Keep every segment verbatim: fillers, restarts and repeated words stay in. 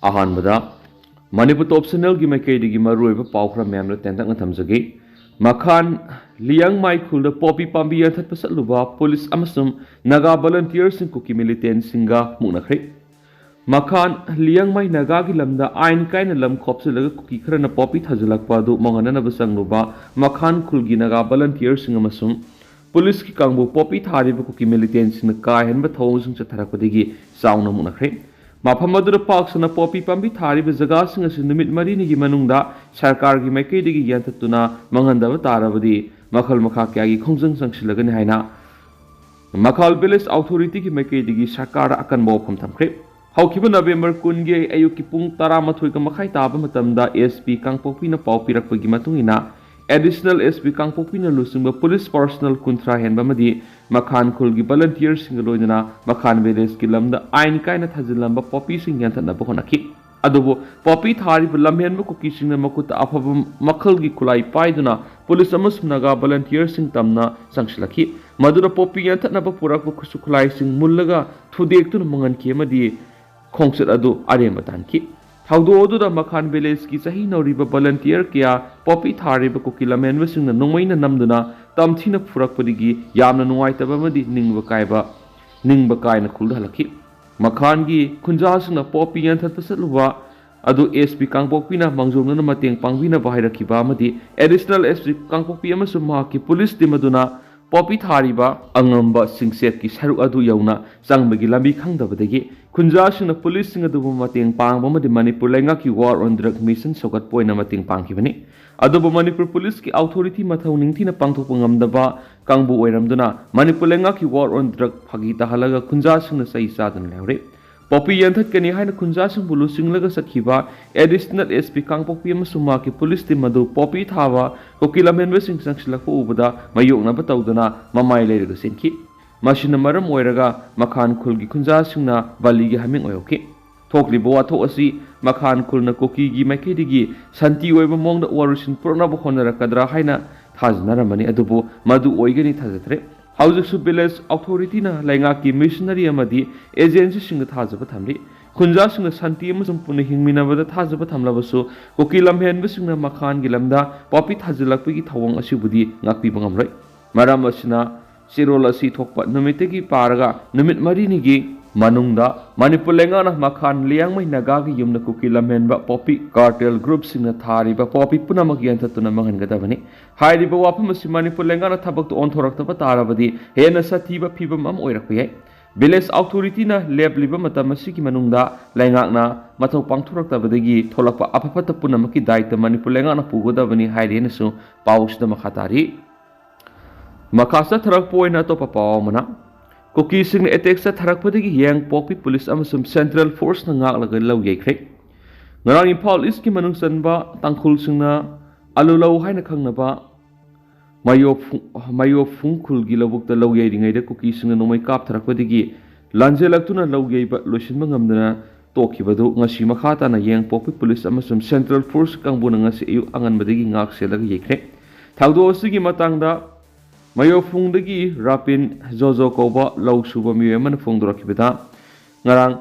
ꯑꯍꯥꯟꯕꯗ ꯃꯅꯤꯄꯨꯔ ꯇꯣꯞ ꯆꯦꯅꯦꯜꯒꯤ ꯃꯥꯏꯀꯩꯗꯒꯤ ꯃꯔꯨꯑꯣꯏꯕ ꯄꯥꯎ ꯈꯔ ꯃꯌꯥꯝꯗ ꯇꯦꯟꯇꯛꯅ ꯊꯝꯖꯒꯦ꯫ ꯃꯈꯥꯟ ꯂꯤꯌꯥꯡꯃꯥꯏ ꯈꯨꯜꯗ ꯄꯣꯄꯤ ꯄꯥꯝꯕꯤ ꯌꯥꯟꯊꯠꯄ ꯆꯠꯂꯨꯕ ꯄꯨꯂꯤꯁ ꯑꯃꯁꯨꯡ ꯅꯥꯒꯥ ꯚꯣꯂꯟꯇꯤꯌꯔꯁꯤꯡ ꯀꯨꯀꯤ ꯃꯤꯂꯤꯇꯦꯟꯁꯤꯡꯒ ꯃꯨꯛꯅꯈ꯭ꯔꯦ꯫ ꯃꯈꯥꯟ ꯂꯤꯌꯥꯡꯃꯥꯏ ꯅꯥꯒꯥꯒꯤ ꯂꯝꯗ ꯑꯥꯏꯟ ꯀꯥꯏꯅ ꯂꯝ ꯈꯣꯞꯆꯤꯜꯂꯒ ꯀꯨꯀꯤ ꯈꯔꯅ ꯄꯣꯄꯤ ꯊꯥꯖꯤꯜꯂꯛꯄ ꯑꯗꯨ ꯃꯥꯡꯍꯟꯅꯅꯕ ꯆꯪꯂꯨꯕ ꯃꯈꯥꯟ ꯈꯨꯜꯒꯤ ꯅꯥꯒꯥ ꯚꯣꯂꯟꯇꯤꯌꯔꯁꯤꯡ ꯑꯃꯁꯨꯡ ꯄꯨꯂꯤꯁꯀꯤ ꯀꯥꯡꯕꯨ ꯄꯣꯄꯤ ꯊꯥꯔꯤꯕ ꯀꯨꯀꯤ ꯃꯤꯂꯤꯇꯦꯟꯁꯤꯡꯅ ꯀꯥ ꯍꯦꯟꯕ ꯊꯧꯑꯣꯡꯁꯤꯡ ꯆꯠꯊꯔꯛꯄꯗꯒꯤ ꯆꯥꯎꯅ ꯃꯨꯛꯅꯈ꯭ꯔꯦ꯫ ꯃꯐꯝ ꯑꯗꯨꯗ ꯄꯥꯛ ꯁꯟꯅ ꯄꯣꯄꯤ ꯄꯥꯝꯕꯤ ꯊꯥꯔꯤꯕ ꯖꯒꯥꯁꯤꯡ ꯑꯁꯤ ꯅꯨꯃꯤꯠ ꯃꯔꯤꯅꯤꯒꯤ ꯃꯅꯨꯡꯗ ꯁꯔꯀꯥꯔꯒꯤ ꯃꯥꯏꯀꯩꯗꯒꯤ ꯌꯥꯟꯊꯠꯇꯨꯅ ꯃꯥꯡꯍꯟꯗꯕ ꯇꯥꯔꯕꯗꯤ ꯃꯈꯜ ꯃꯈꯥ ꯀꯌꯥꯒꯤ ꯈꯣꯡꯖꯪ ꯆꯪꯁꯤꯜꯂꯒꯅꯤ ꯍꯥꯏꯅ ꯃꯈꯥꯜ ꯚꯤꯂꯦꯖ ꯑꯣꯊꯣꯔꯤꯇꯤꯒꯤ ꯃꯥꯏꯀꯩꯗꯒꯤ ꯁꯔꯀꯥꯔꯗ ꯑꯀꯟꯕ ꯋꯥꯐꯝ ꯊꯝꯈ꯭ꯔꯦ꯫ ꯍꯧꯈꯤꯕ ꯅꯕꯦꯝꯕꯔ ꯀꯨꯟꯒꯤ ꯑꯌꯨꯛꯀꯤ ꯄꯨꯡ ꯇꯔꯥꯃꯥꯊꯣꯏꯒ ꯃꯈꯥꯏ ꯇꯥꯕ ꯃꯇꯝꯗ ꯑꯦꯁ ꯄꯤ ꯀꯥꯡꯄꯣꯛꯄꯤꯅ ꯄꯥꯎ ꯄꯤꯔꯛꯄꯒꯤ ꯃꯇꯨꯡ ꯏꯟꯅ, ꯑꯦꯗꯤꯁꯅꯦꯜ ꯑꯦꯁ ꯄꯤ ꯀꯥꯡꯄꯣꯛꯄꯤꯅ ꯂꯨꯆꯤꯡꯕ ꯄꯨꯂꯤꯁ ꯄꯥꯔꯁꯅꯦꯜ ꯀꯨꯟꯊ꯭ꯔꯥ ꯍꯦꯟꯕ ꯑꯃꯗꯤ ꯃꯈꯥꯟ ꯈꯨꯜꯒꯤ ꯚꯣꯂꯟꯇꯤꯌꯔꯁꯤꯡꯒ ꯂꯣꯏꯅꯅ ꯃꯈꯥꯟ ꯚꯤꯂꯦꯖꯀꯤ ꯂꯝꯗ ꯑꯥꯏꯟ ꯀꯥꯏꯅ ꯊꯥꯖꯤꯜꯂꯝꯕ ꯄꯣꯄꯤꯁꯤꯡ ꯌꯥꯟꯊꯠꯅꯕ ꯍꯣꯠꯅꯈꯤ꯫ ꯑꯗꯨꯕꯨ ꯄꯣꯄꯤ ꯊꯥꯔꯤꯕ ꯂꯝꯍꯦꯟꯕ ꯀꯨꯀꯤꯁꯤꯡꯅ ꯃꯈꯨꯠꯇ ꯑꯐꯕ ꯃꯈꯜꯒꯤ ꯈꯨꯠꯂꯥꯏ ꯄꯥꯏꯗꯨꯅ ꯄꯨꯂꯤꯁ ꯑꯃꯁꯨꯡ ꯅꯥꯒꯥ ꯚꯣꯂꯟꯇꯤꯌꯔꯁꯤꯡ ꯇꯝꯅ ꯆꯪꯁꯤꯜꯂꯛꯈꯤ꯫ ꯃꯗꯨꯗ ꯄꯣꯄꯤ ꯌꯥꯟꯊꯠꯅꯕ ꯄꯨꯔꯛꯄ ꯈꯨꯠꯁꯨ ꯈꯨꯠꯂꯥꯏꯁꯤꯡ ꯃꯨꯜꯂꯒ ꯊꯨꯗꯦꯛꯇꯨꯅ ꯃꯥꯡꯍꯟꯈꯤ ꯑꯃꯗꯤ ꯈꯣꯡꯆꯠ ꯑꯗꯨ ꯑꯔꯦꯝꯕ ꯇꯥꯍꯟꯈꯤ꯫ ꯊꯧꯗꯣꯛ ꯑꯗꯨꯗ ꯃꯈꯥꯟ ꯚꯤꯂꯦꯖꯀꯤ ꯆꯍꯤ ꯅꯧꯔꯤꯕ ꯚꯣꯂꯟꯇꯤꯌꯔ ꯀꯌꯥ ꯄꯣꯄꯤ ꯊꯥꯔꯤꯕ ꯀꯨꯀꯤ ꯂꯝꯍꯦꯟꯕꯁꯤꯡꯅ ꯅꯣꯡꯃꯩꯅ ꯅꯝꯗꯨꯅ ꯇꯝꯊꯤꯅ ꯐꯨꯔꯛꯄꯗꯒꯤ ꯌꯥꯝꯅ ꯅꯨꯡꯉꯥꯏꯇꯕ ꯑꯃꯗꯤ ꯅꯤꯡꯕ ꯀꯥꯏꯕ, ꯅꯤꯡꯕ ꯀꯥꯏꯅ ꯈꯨꯜꯗ ꯍꯜꯂꯛꯈꯤ꯫ ꯃꯈꯥꯟꯒꯤ ꯈꯨꯟꯖꯥꯁꯤꯡꯅ ꯄꯣꯄꯤ ꯌꯥꯟꯊꯠꯄ ꯆꯠꯂꯨꯕ ꯑꯗꯨ ꯑꯦꯁ ꯄꯤ ꯀꯥꯡꯄꯣꯛꯄꯤꯅ ꯃꯥꯡꯖꯧꯅꯅ ꯃꯇꯦꯡ ꯄꯥꯡꯕꯤꯅꯕ ꯍꯥꯏꯔꯛꯈꯤꯕ ꯑꯃꯗꯤ ꯑꯦꯗꯤꯁꯅꯦꯜ ꯑꯦꯁ ꯄꯤ ꯀꯥꯡꯄꯣꯛꯄꯤ ꯑꯃꯁꯨꯡ ꯃꯍꯥꯛꯀꯤ ꯄꯨꯂꯤꯁ ꯇꯤꯝ ꯑꯗꯨꯅ ꯄꯣꯄꯤ ꯊꯥꯔꯤꯕ ꯑꯉꯝꯕ ꯁꯤꯡꯆꯦꯠꯀꯤ ꯁꯔꯨꯛ ꯑꯗꯨ ꯌꯧꯅ ꯆꯪꯕꯒꯤ ꯂꯝꯕꯤ ꯈꯪꯗꯕꯗꯒꯤ ꯈꯨꯟꯖꯥꯁꯤꯡꯅ ꯄꯨꯂꯤꯁꯁꯤꯡ ꯑꯗꯨꯕꯨ ꯃꯇꯦꯡ ꯄꯥꯡꯕ ꯑꯃꯗꯤ ꯃꯅꯤꯄꯨꯔ ꯂꯩꯉꯥꯛꯀꯤ ꯋꯥꯔ ꯑꯣꯟ ꯗ꯭ꯔꯒ ꯃꯤꯁꯟ ꯁꯧꯒꯠꯄ ꯑꯣꯏꯅ ꯃꯇꯦꯡ ꯄꯥꯡꯈꯤꯕꯅꯤ꯫ ꯑꯗꯨꯕꯨ ꯃꯅꯤꯄꯨꯔ ꯄꯨꯂꯤꯁꯀꯤ ꯑꯣꯊꯣꯔꯤꯇꯤ ꯃꯊꯧ ꯅꯤꯡꯊꯤꯅ ꯄꯥꯡꯊꯣꯛꯄ ꯉꯝꯗꯕ ꯀꯥꯡꯕꯨ ꯑꯣꯏꯔꯝꯗꯨꯅ ꯃꯅꯤꯄꯨꯔ ꯂꯩꯉꯥꯛꯀꯤ ꯋꯥꯔ ꯑꯣꯟ ꯗ꯭ꯔꯒ ꯐꯥꯒꯤ ꯇꯥꯍꯜꯂꯒ ꯈꯨꯟꯖꯥꯁꯤꯡꯅ ꯆꯩ ꯆꯥꯗꯨꯅ ꯂꯩꯍꯧꯔꯦ꯫ ꯄꯣꯄꯤ ꯌꯥꯟꯊꯠꯀꯅꯤ ꯍꯥꯏꯅ ꯈꯨꯟꯖꯥꯁꯤꯡꯕꯨ ꯂꯨꯆꯤꯡꯂꯒ ꯆꯠꯈꯤꯕ ꯑꯦꯗꯤꯁꯅꯦꯜ ꯑꯦꯁ ꯄꯤ ꯀꯥꯡꯄꯣꯛꯄꯤ ꯑꯃꯁꯨꯡ ꯃꯍꯥꯛꯀꯤ ꯄꯨꯂꯤꯁ ꯇꯤꯝ ꯑꯗꯨ ꯄꯣꯄꯤ ꯊꯥꯕ ꯀꯨꯀꯤ ꯂꯝꯍꯦꯟꯕꯁꯤꯡ ꯆꯪꯁꯤꯜꯂꯛꯄ ꯎꯕꯗ ꯃꯥꯌꯣꯛꯅꯕ ꯇꯧꯗꯨꯅ ꯃꯃꯥꯏ ꯂꯩꯔꯒ ꯆꯦꯟꯈꯤ꯫ ꯃꯁꯤꯅ ꯃꯔꯝ ꯑꯣꯏꯔꯒ ꯃꯈꯥꯟ ꯈꯨꯜꯒꯤ ꯈꯨꯟꯖꯥꯁꯤꯡꯅ ꯕꯂꯤꯒꯤ ꯍꯥꯃꯤꯡ ꯑꯣꯏꯍꯧꯈꯤ꯫ ꯊꯣꯛꯂꯤꯕ ꯋꯥꯊꯣꯛ ꯑꯁꯤ ꯃꯈꯥꯟ ꯈꯨꯜꯅ ꯀꯨꯀꯤꯒꯤ ꯃꯥꯏꯀꯩꯗꯒꯤ ꯁꯥꯟꯇꯤ ꯑꯣꯏꯕ ꯃꯑꯣꯡꯗ ꯋꯥꯔꯣꯏꯁꯤꯟ ꯄꯨꯔꯛꯅꯕ ꯍꯣꯠꯅꯔꯛꯀꯗ꯭ꯔꯥ ꯍꯥꯏꯅ ꯊꯥꯖꯅꯔꯝꯕꯅꯤ, ꯑꯗꯨꯕꯨ ꯃꯗꯨ ꯑꯣꯏꯒꯅꯤ ꯊꯥꯖꯗ꯭ꯔꯦ꯫ ꯍꯧꯖꯤꯛꯁꯨ ꯚꯤꯂꯦꯖ ꯑꯣꯊꯣꯔꯤꯇꯤꯅ ꯂꯩꯉꯥꯛꯀꯤ ꯃꯤꯁꯅꯔꯤ ꯑꯃꯗꯤ ꯑꯦꯖꯦꯟꯁꯤꯁꯤꯡꯗ ꯊꯥꯖꯕ ꯊꯝꯂꯤ꯫ ꯈꯨꯟꯖꯥꯁꯤꯡꯅ ꯁꯥꯟꯇꯤ ꯑꯃꯁꯨꯡ ꯄꯨꯟꯅ ꯍꯤꯡꯃꯤꯟꯅꯕꯗ ꯊꯥꯖꯕ ꯊꯝꯂꯕꯁꯨ, ꯀꯨꯀꯤ ꯂꯝꯍꯦꯟꯕꯁꯤꯡꯅ ꯃꯈꯥꯟꯒꯤ ꯂꯝꯗ ꯄꯣꯄꯤ ꯊꯥꯖꯤꯜꯂꯛꯄꯒꯤ ꯊꯧꯑꯣꯡ ꯑꯁꯤꯕꯨꯗꯤ ꯉꯥꯛꯄꯤꯕ ꯉꯝꯂꯣꯏ꯫ ꯃꯔꯝ ꯑꯁꯤꯅ, ꯆꯦꯔꯣꯜ ꯑꯁꯤ ꯊꯣꯛꯄ ꯅꯨꯃꯤꯠꯇꯒꯤ ꯄꯥꯔꯒ ꯅꯨꯃꯤꯠ ꯃꯔꯤꯅꯤꯒꯤ ꯃꯅꯨꯡꯗ ꯃꯅꯤꯄꯨꯔ ꯂꯩꯉꯥꯛꯅ ꯃꯈꯥꯟ ꯂꯤꯌꯥꯡꯃꯩ ꯅꯥꯒꯥꯒꯤ ꯌꯨꯝꯗ ꯀꯨꯀꯤ ꯂꯝꯍꯦꯟꯕ ꯄꯣꯄꯤ ꯀꯥꯔꯇꯦꯜ ꯒ꯭ꯔꯨꯞꯁꯤꯡꯅ ꯊꯥꯔꯤꯕ ꯄꯣꯄꯤ ꯄꯨꯝꯅꯃꯛ ꯌꯥꯟꯊꯠꯇꯨꯅ ꯃꯥꯡꯍꯟꯒꯗꯕꯅꯤ꯫ ꯍꯥꯏꯔꯤꯕ ꯋꯥꯐꯝ ꯑꯁꯤ ꯃꯅꯤꯄꯨꯔ ꯂꯩꯉꯥꯛꯅ ꯊꯕꯛꯇ ꯑꯣꯟꯊꯣꯔꯛꯇꯕ ꯇꯥꯔꯕꯗꯤ ꯍꯦꯟꯅ ꯁꯥꯊꯤꯕ ꯐꯤꯕꯝ ꯑꯃ ꯑꯣꯏꯔꯛꯄ ꯌꯥꯏ꯫ ꯚꯤꯂꯦꯖ ꯑꯣꯊꯣꯔꯤꯇꯤꯅ ꯂꯦꯞꯂꯤꯕ ꯃꯇꯝ ꯑꯁꯤꯒꯤ ꯃꯅꯨꯡꯗ ꯂꯩꯉꯥꯛꯅ ꯃꯊꯧ ꯄꯥꯡꯊꯣꯔꯛꯇꯕꯗꯒꯤ ꯊꯣꯛꯂꯛꯄ ꯑꯐ ꯐꯠꯇ ꯄꯨꯝꯅꯃꯛꯀꯤ ꯗꯥꯏꯇ ꯃꯅꯤꯄꯨꯔ ꯂꯩꯉꯥꯛꯅ ꯄꯨꯒꯗꯕꯅꯤ ꯍꯥꯏꯔꯤ ꯍꯥꯏꯅꯁꯨ ꯄꯥꯎꯁꯤꯗ ꯃꯈꯥ ꯇꯥꯔꯤ꯫ ꯃꯈꯥ ꯆꯠꯊꯔꯛꯄ ꯑꯣꯏꯅ ꯑꯇꯣꯞꯄ ꯄꯥꯎ ꯑꯃꯅ, ꯀꯨꯀꯤꯁꯤꯡꯅ ꯑꯦꯇꯦꯛ ꯆꯠꯊꯔꯛꯄꯗꯒꯤ ꯌꯥꯡꯄꯣꯛꯄꯤ ꯄꯨꯂꯤꯁ ꯑꯃꯁꯨꯡ ꯁꯦꯟꯇ꯭ꯔꯦꯜ ꯐꯣꯔꯁꯅ ꯉꯥꯛꯂꯒ ꯂꯧ ꯌꯩꯈ꯭ꯔꯦ꯫ ꯉꯔꯥꯡ ꯏꯝꯐꯥꯜ ꯏꯁꯀꯤ ꯃꯅꯨꯡ ꯆꯟꯕ ꯇꯥꯡꯈꯨꯜꯁꯤꯡꯅ ꯑꯂꯨꯂꯧ ꯍꯥꯏꯅ ꯈꯪꯅꯕ ꯃꯌꯣꯐꯨ-, ꯃꯌꯣꯐꯨꯡ ꯈꯨꯜꯒꯤ ꯂꯧꯕꯨꯛꯇ ꯂꯧ ꯌꯩꯔꯤꯉꯩꯗ ꯀꯨꯀꯤꯁꯤꯡꯅ ꯅꯣꯡꯃꯩ ꯀꯥꯞꯊꯔꯛꯄꯗꯒꯤ ꯂꯥꯟꯖꯦꯜꯂꯛꯇꯨꯅ ꯂꯧ ꯌꯩꯕ ꯂꯣꯏꯁꯤꯟꯕ ꯉꯝꯗꯅ ꯇꯣꯛꯈꯤꯕꯗꯨ ꯉꯁꯤ ꯃꯈꯥ ꯇꯥꯅ ꯌꯥꯡꯄꯣꯛꯄꯤ ꯄꯨꯂꯤꯁ ꯑꯃꯁꯨꯡ ꯁꯦꯟꯇ꯭ꯔꯦꯜ ꯐꯣꯔꯁ ꯀꯥꯡꯕꯨꯅ ꯉꯁꯤ ꯑꯌꯨꯛ ꯑꯉꯟꯕꯗꯒꯤ ꯉꯥꯛ ꯁꯦꯜꯂꯒ ꯌꯩꯈ꯭ꯔꯦ꯫ ꯊꯧꯗꯣꯛ ꯑꯁꯤꯒꯤ ꯃꯇꯥꯡꯗ ꯃꯌꯣꯐꯨꯡꯗꯒꯤ ꯔꯥꯄꯤꯟ ꯖꯣꯖꯣ ꯀꯧꯕ ꯂꯧ ꯁꯨꯕ ꯃꯤꯑꯣꯏ ꯑꯃꯅ ꯐꯣꯡꯗꯣꯔꯛꯈꯤꯕꯗ, ꯉꯔꯥꯡ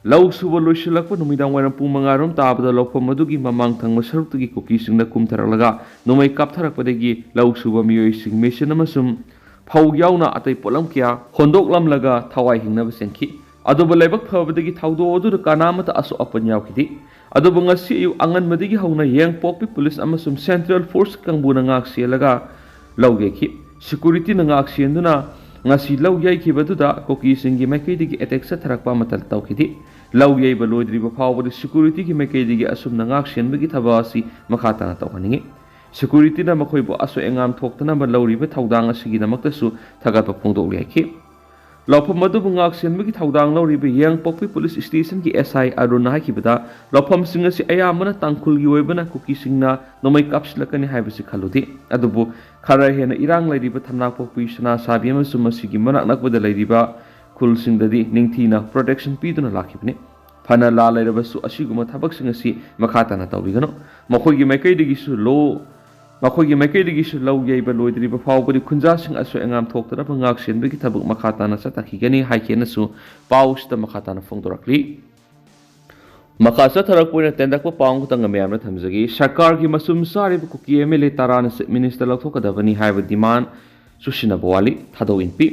ꯂꯧ ꯁꯨꯕ ꯂꯣꯏꯁꯤꯜꯂꯛꯄ ꯅꯨꯃꯤꯗꯥꯡ ꯋꯥꯏꯔꯝ ꯄꯨꯡ ꯃꯉꯥ ꯔꯣꯝ ꯇꯥꯕꯗ ꯂꯧꯐꯝ ꯑꯗꯨꯒꯤ ꯃꯃꯥꯡ ꯊꯪꯕ ꯁꯔꯨꯛꯇꯒꯤ ꯀꯨꯀꯤꯁꯤꯡꯅ ꯀꯨꯝꯊꯔꯛꯂꯒ ꯅꯣꯡꯃꯩ ꯀꯥꯞꯊꯔꯛꯄꯗꯒꯤ ꯂꯧ ꯁꯨꯕ ꯃꯤꯑꯣꯏꯁꯤꯡ, ꯃꯦꯆꯤꯟ ꯑꯃꯁꯨꯡ ꯐꯧ ꯌꯥꯎꯅ ꯑꯇꯩ ꯄꯣꯠꯂꯝ ꯀꯌꯥ ꯍꯣꯟꯗꯣꯛꯂꯝꯂꯒ ꯊꯋꯥꯏ ꯍꯤꯡꯅꯕ ꯆꯦꯟꯈꯤ꯫ ꯑꯗꯨꯕꯨ ꯂꯥꯏꯕꯛ ꯐꯕꯗꯒꯤ ꯊꯧꯗꯣꯛ ꯑꯗꯨꯗ ꯀꯅꯥꯃꯠꯇ ꯑꯁꯣꯛ ꯑꯄꯟ ꯌꯥꯎꯈꯤꯗꯦ꯫ ꯑꯗꯨꯕꯨ ꯉꯁꯤ ꯑꯌꯨꯛ ꯑꯉꯟꯕꯗꯒꯤ ꯍꯧꯅ ꯌꯥꯡꯄꯣꯛꯄꯤ ꯄꯨꯂꯤꯁ ꯑꯃꯁꯨꯡ ꯁꯦꯟꯇ꯭ꯔꯦꯜ ꯐꯣꯔꯁ ꯀꯥꯡꯕꯨꯅ ꯉꯥꯛ ꯁꯦꯜꯂꯒ ꯂꯧ ꯌꯩꯈꯤ꯫ ꯁꯦꯀ꯭ꯌꯨꯔꯤꯇꯤꯅ ꯉꯥꯛ ꯁꯦꯟꯗꯨꯅ ꯉꯁꯤ ꯂꯧ ꯌꯩꯈꯤꯕꯗꯨꯗ ꯀꯨꯀꯤꯁꯤꯡꯒꯤ ꯃꯥꯏꯀꯩꯗꯒꯤ ꯑꯦꯇꯦꯛ ꯆꯠꯊꯔꯛꯄ ꯑꯃꯠꯇ ꯇꯧꯈꯤꯗꯦ꯫ ꯂꯧ ꯌꯩꯕ ꯂꯣꯏꯗ꯭ꯔꯤꯕ ꯐꯥꯎꯕꯗ ꯁꯦꯀ꯭ꯌꯨꯔꯤꯇꯤꯒꯤ ꯃꯥꯏꯀꯩꯗꯒꯤ ꯑꯁꯨꯝꯅ ꯉꯥꯛ ꯁꯦꯟꯕꯒꯤ ꯊꯕꯛ ꯑꯁꯤ ꯃꯈꯥ ꯇꯥꯅ ꯇꯧꯍꯟꯅꯤꯡꯏ꯫ ꯁꯦꯀ꯭ꯌꯨꯔꯤꯇꯤꯅ ꯃꯈꯣꯏꯕꯨ ꯑꯁꯣꯏ ꯑꯉꯥꯝ ꯊꯣꯛꯇꯅꯕ ꯂꯧꯔꯤꯕ ꯊꯧꯗꯥꯡ ꯑꯁꯤꯒꯤꯗꯃꯛꯇꯁꯨ ꯊꯥꯒꯠꯄ ꯐꯣꯡꯗꯣꯛꯂꯤ ꯍꯥꯏꯈꯤ꯫ ꯂꯧꯐꯝ ꯑꯗꯨꯕꯨ ꯉꯥꯛ ꯁꯦꯟꯕꯒꯤ ꯊꯧꯗꯥꯡ ꯂꯧꯔꯤꯕ ꯌꯥꯡꯄꯣꯛꯄꯤ ꯄꯨꯂꯤꯁ ꯁ꯭ꯇꯦꯁꯟꯒꯤ ꯑꯦꯁ ꯑꯥꯏ ꯑꯔꯨꯟꯅ ꯍꯥꯏꯈꯤꯕꯗ, ꯂꯧꯐꯝꯁꯤꯡ ꯑꯁꯤ ꯑꯌꯥꯝꯕꯅ ꯇꯥꯡꯈꯨꯜꯒꯤ ꯑꯣꯏꯕꯅ ꯀꯨꯀꯤꯁꯤꯡꯅ ꯅꯣꯡꯃꯩ ꯀꯥꯞꯁꯤꯜꯂꯛꯀꯅꯤ ꯍꯥꯏꯕꯁꯤ ꯈꯜꯂꯨꯗꯦ꯫ ꯑꯗꯨꯕꯨ ꯈꯔ ꯍꯦꯟꯅ ꯏꯔꯥꯡ ꯂꯩꯔꯤꯕ ꯊꯝꯅꯥꯄꯣꯛꯄꯤ, ꯁꯅꯥꯁꯥꯕꯤ ꯑꯃꯁꯨꯡ ꯃꯁꯤꯒꯤ ꯃꯅꯥꯛ ꯅꯛꯄꯗ ꯂꯩꯔꯤꯕ ꯈꯨꯜꯁꯤꯡꯗꯗꯤ ꯅꯤꯡꯊꯤꯅ ꯄ꯭ꯔꯣꯇꯦꯛꯁꯟ ꯄꯤꯗꯨꯅ ꯂꯥꯛꯈꯤꯕꯅꯤ꯫ ꯐꯅ ꯂꯥꯜ ꯂꯩꯔꯕꯁꯨ ꯑꯁꯤꯒꯨꯝꯕ ꯊꯕꯛꯁꯤꯡ ꯑꯁꯤ ꯃꯈꯥ ꯇꯥꯅ ꯇꯧꯕꯤꯒꯅꯨ꯫ ꯃꯈꯣꯏꯒꯤ ꯃꯥꯏꯀꯩꯗꯒꯤꯁꯨ ꯂꯣ-, ꯃꯈꯣꯏꯒꯤ ꯃꯥꯏꯀꯩꯗꯒꯤꯁꯨ ꯂꯧ ꯌꯩꯕ ꯂꯣꯏꯗ꯭ꯔꯤꯕ ꯐꯥꯎꯕꯗꯤ ꯈꯨꯟꯖꯥꯁꯤꯡ ꯑꯁꯣꯏ ꯑꯉꯥꯝ ꯊꯣꯛꯇꯅꯕ ꯉꯥꯛ ꯁꯦꯟꯕꯒꯤ ꯊꯕꯛ ꯃꯈꯥ ꯇꯥꯅ ꯆꯠꯊꯈꯤꯒꯅꯤ ꯍꯥꯏꯈꯤꯅꯁꯨ ꯄꯥꯎꯁꯤꯗ ꯃꯈꯥ ꯇꯥꯅ ꯐꯣꯡꯗꯣꯔꯛꯂꯤ꯫ ꯃꯈꯥ ꯆꯠꯊꯔꯛꯄ ꯑꯣꯏꯅ ꯇꯦꯟꯗꯛꯄ ꯄꯥꯎ ꯑꯃꯈꯛꯇꯪ ꯃꯌꯥꯝꯅ ꯊꯝꯖꯒꯦ꯫ ꯁꯔꯀꯥꯔꯒꯤ ꯃꯁꯨꯝ ꯆꯥꯔꯤꯕ ꯀꯨꯀꯤ ꯑꯦꯝ ꯑꯦꯜ ꯑꯦ ꯇꯔꯥꯅ ꯆꯤꯐ ꯃꯤꯅꯤꯁꯇꯔ ꯂꯧꯊꯣꯛꯀꯗꯕꯅꯤ ꯍꯥꯏꯕ ꯗꯤꯃꯥꯟ ꯆꯨꯁꯤꯟꯅꯕ ꯋꯥꯠꯂꯤ꯫ ꯊꯥꯗꯧ ꯏꯟꯄꯤ꯫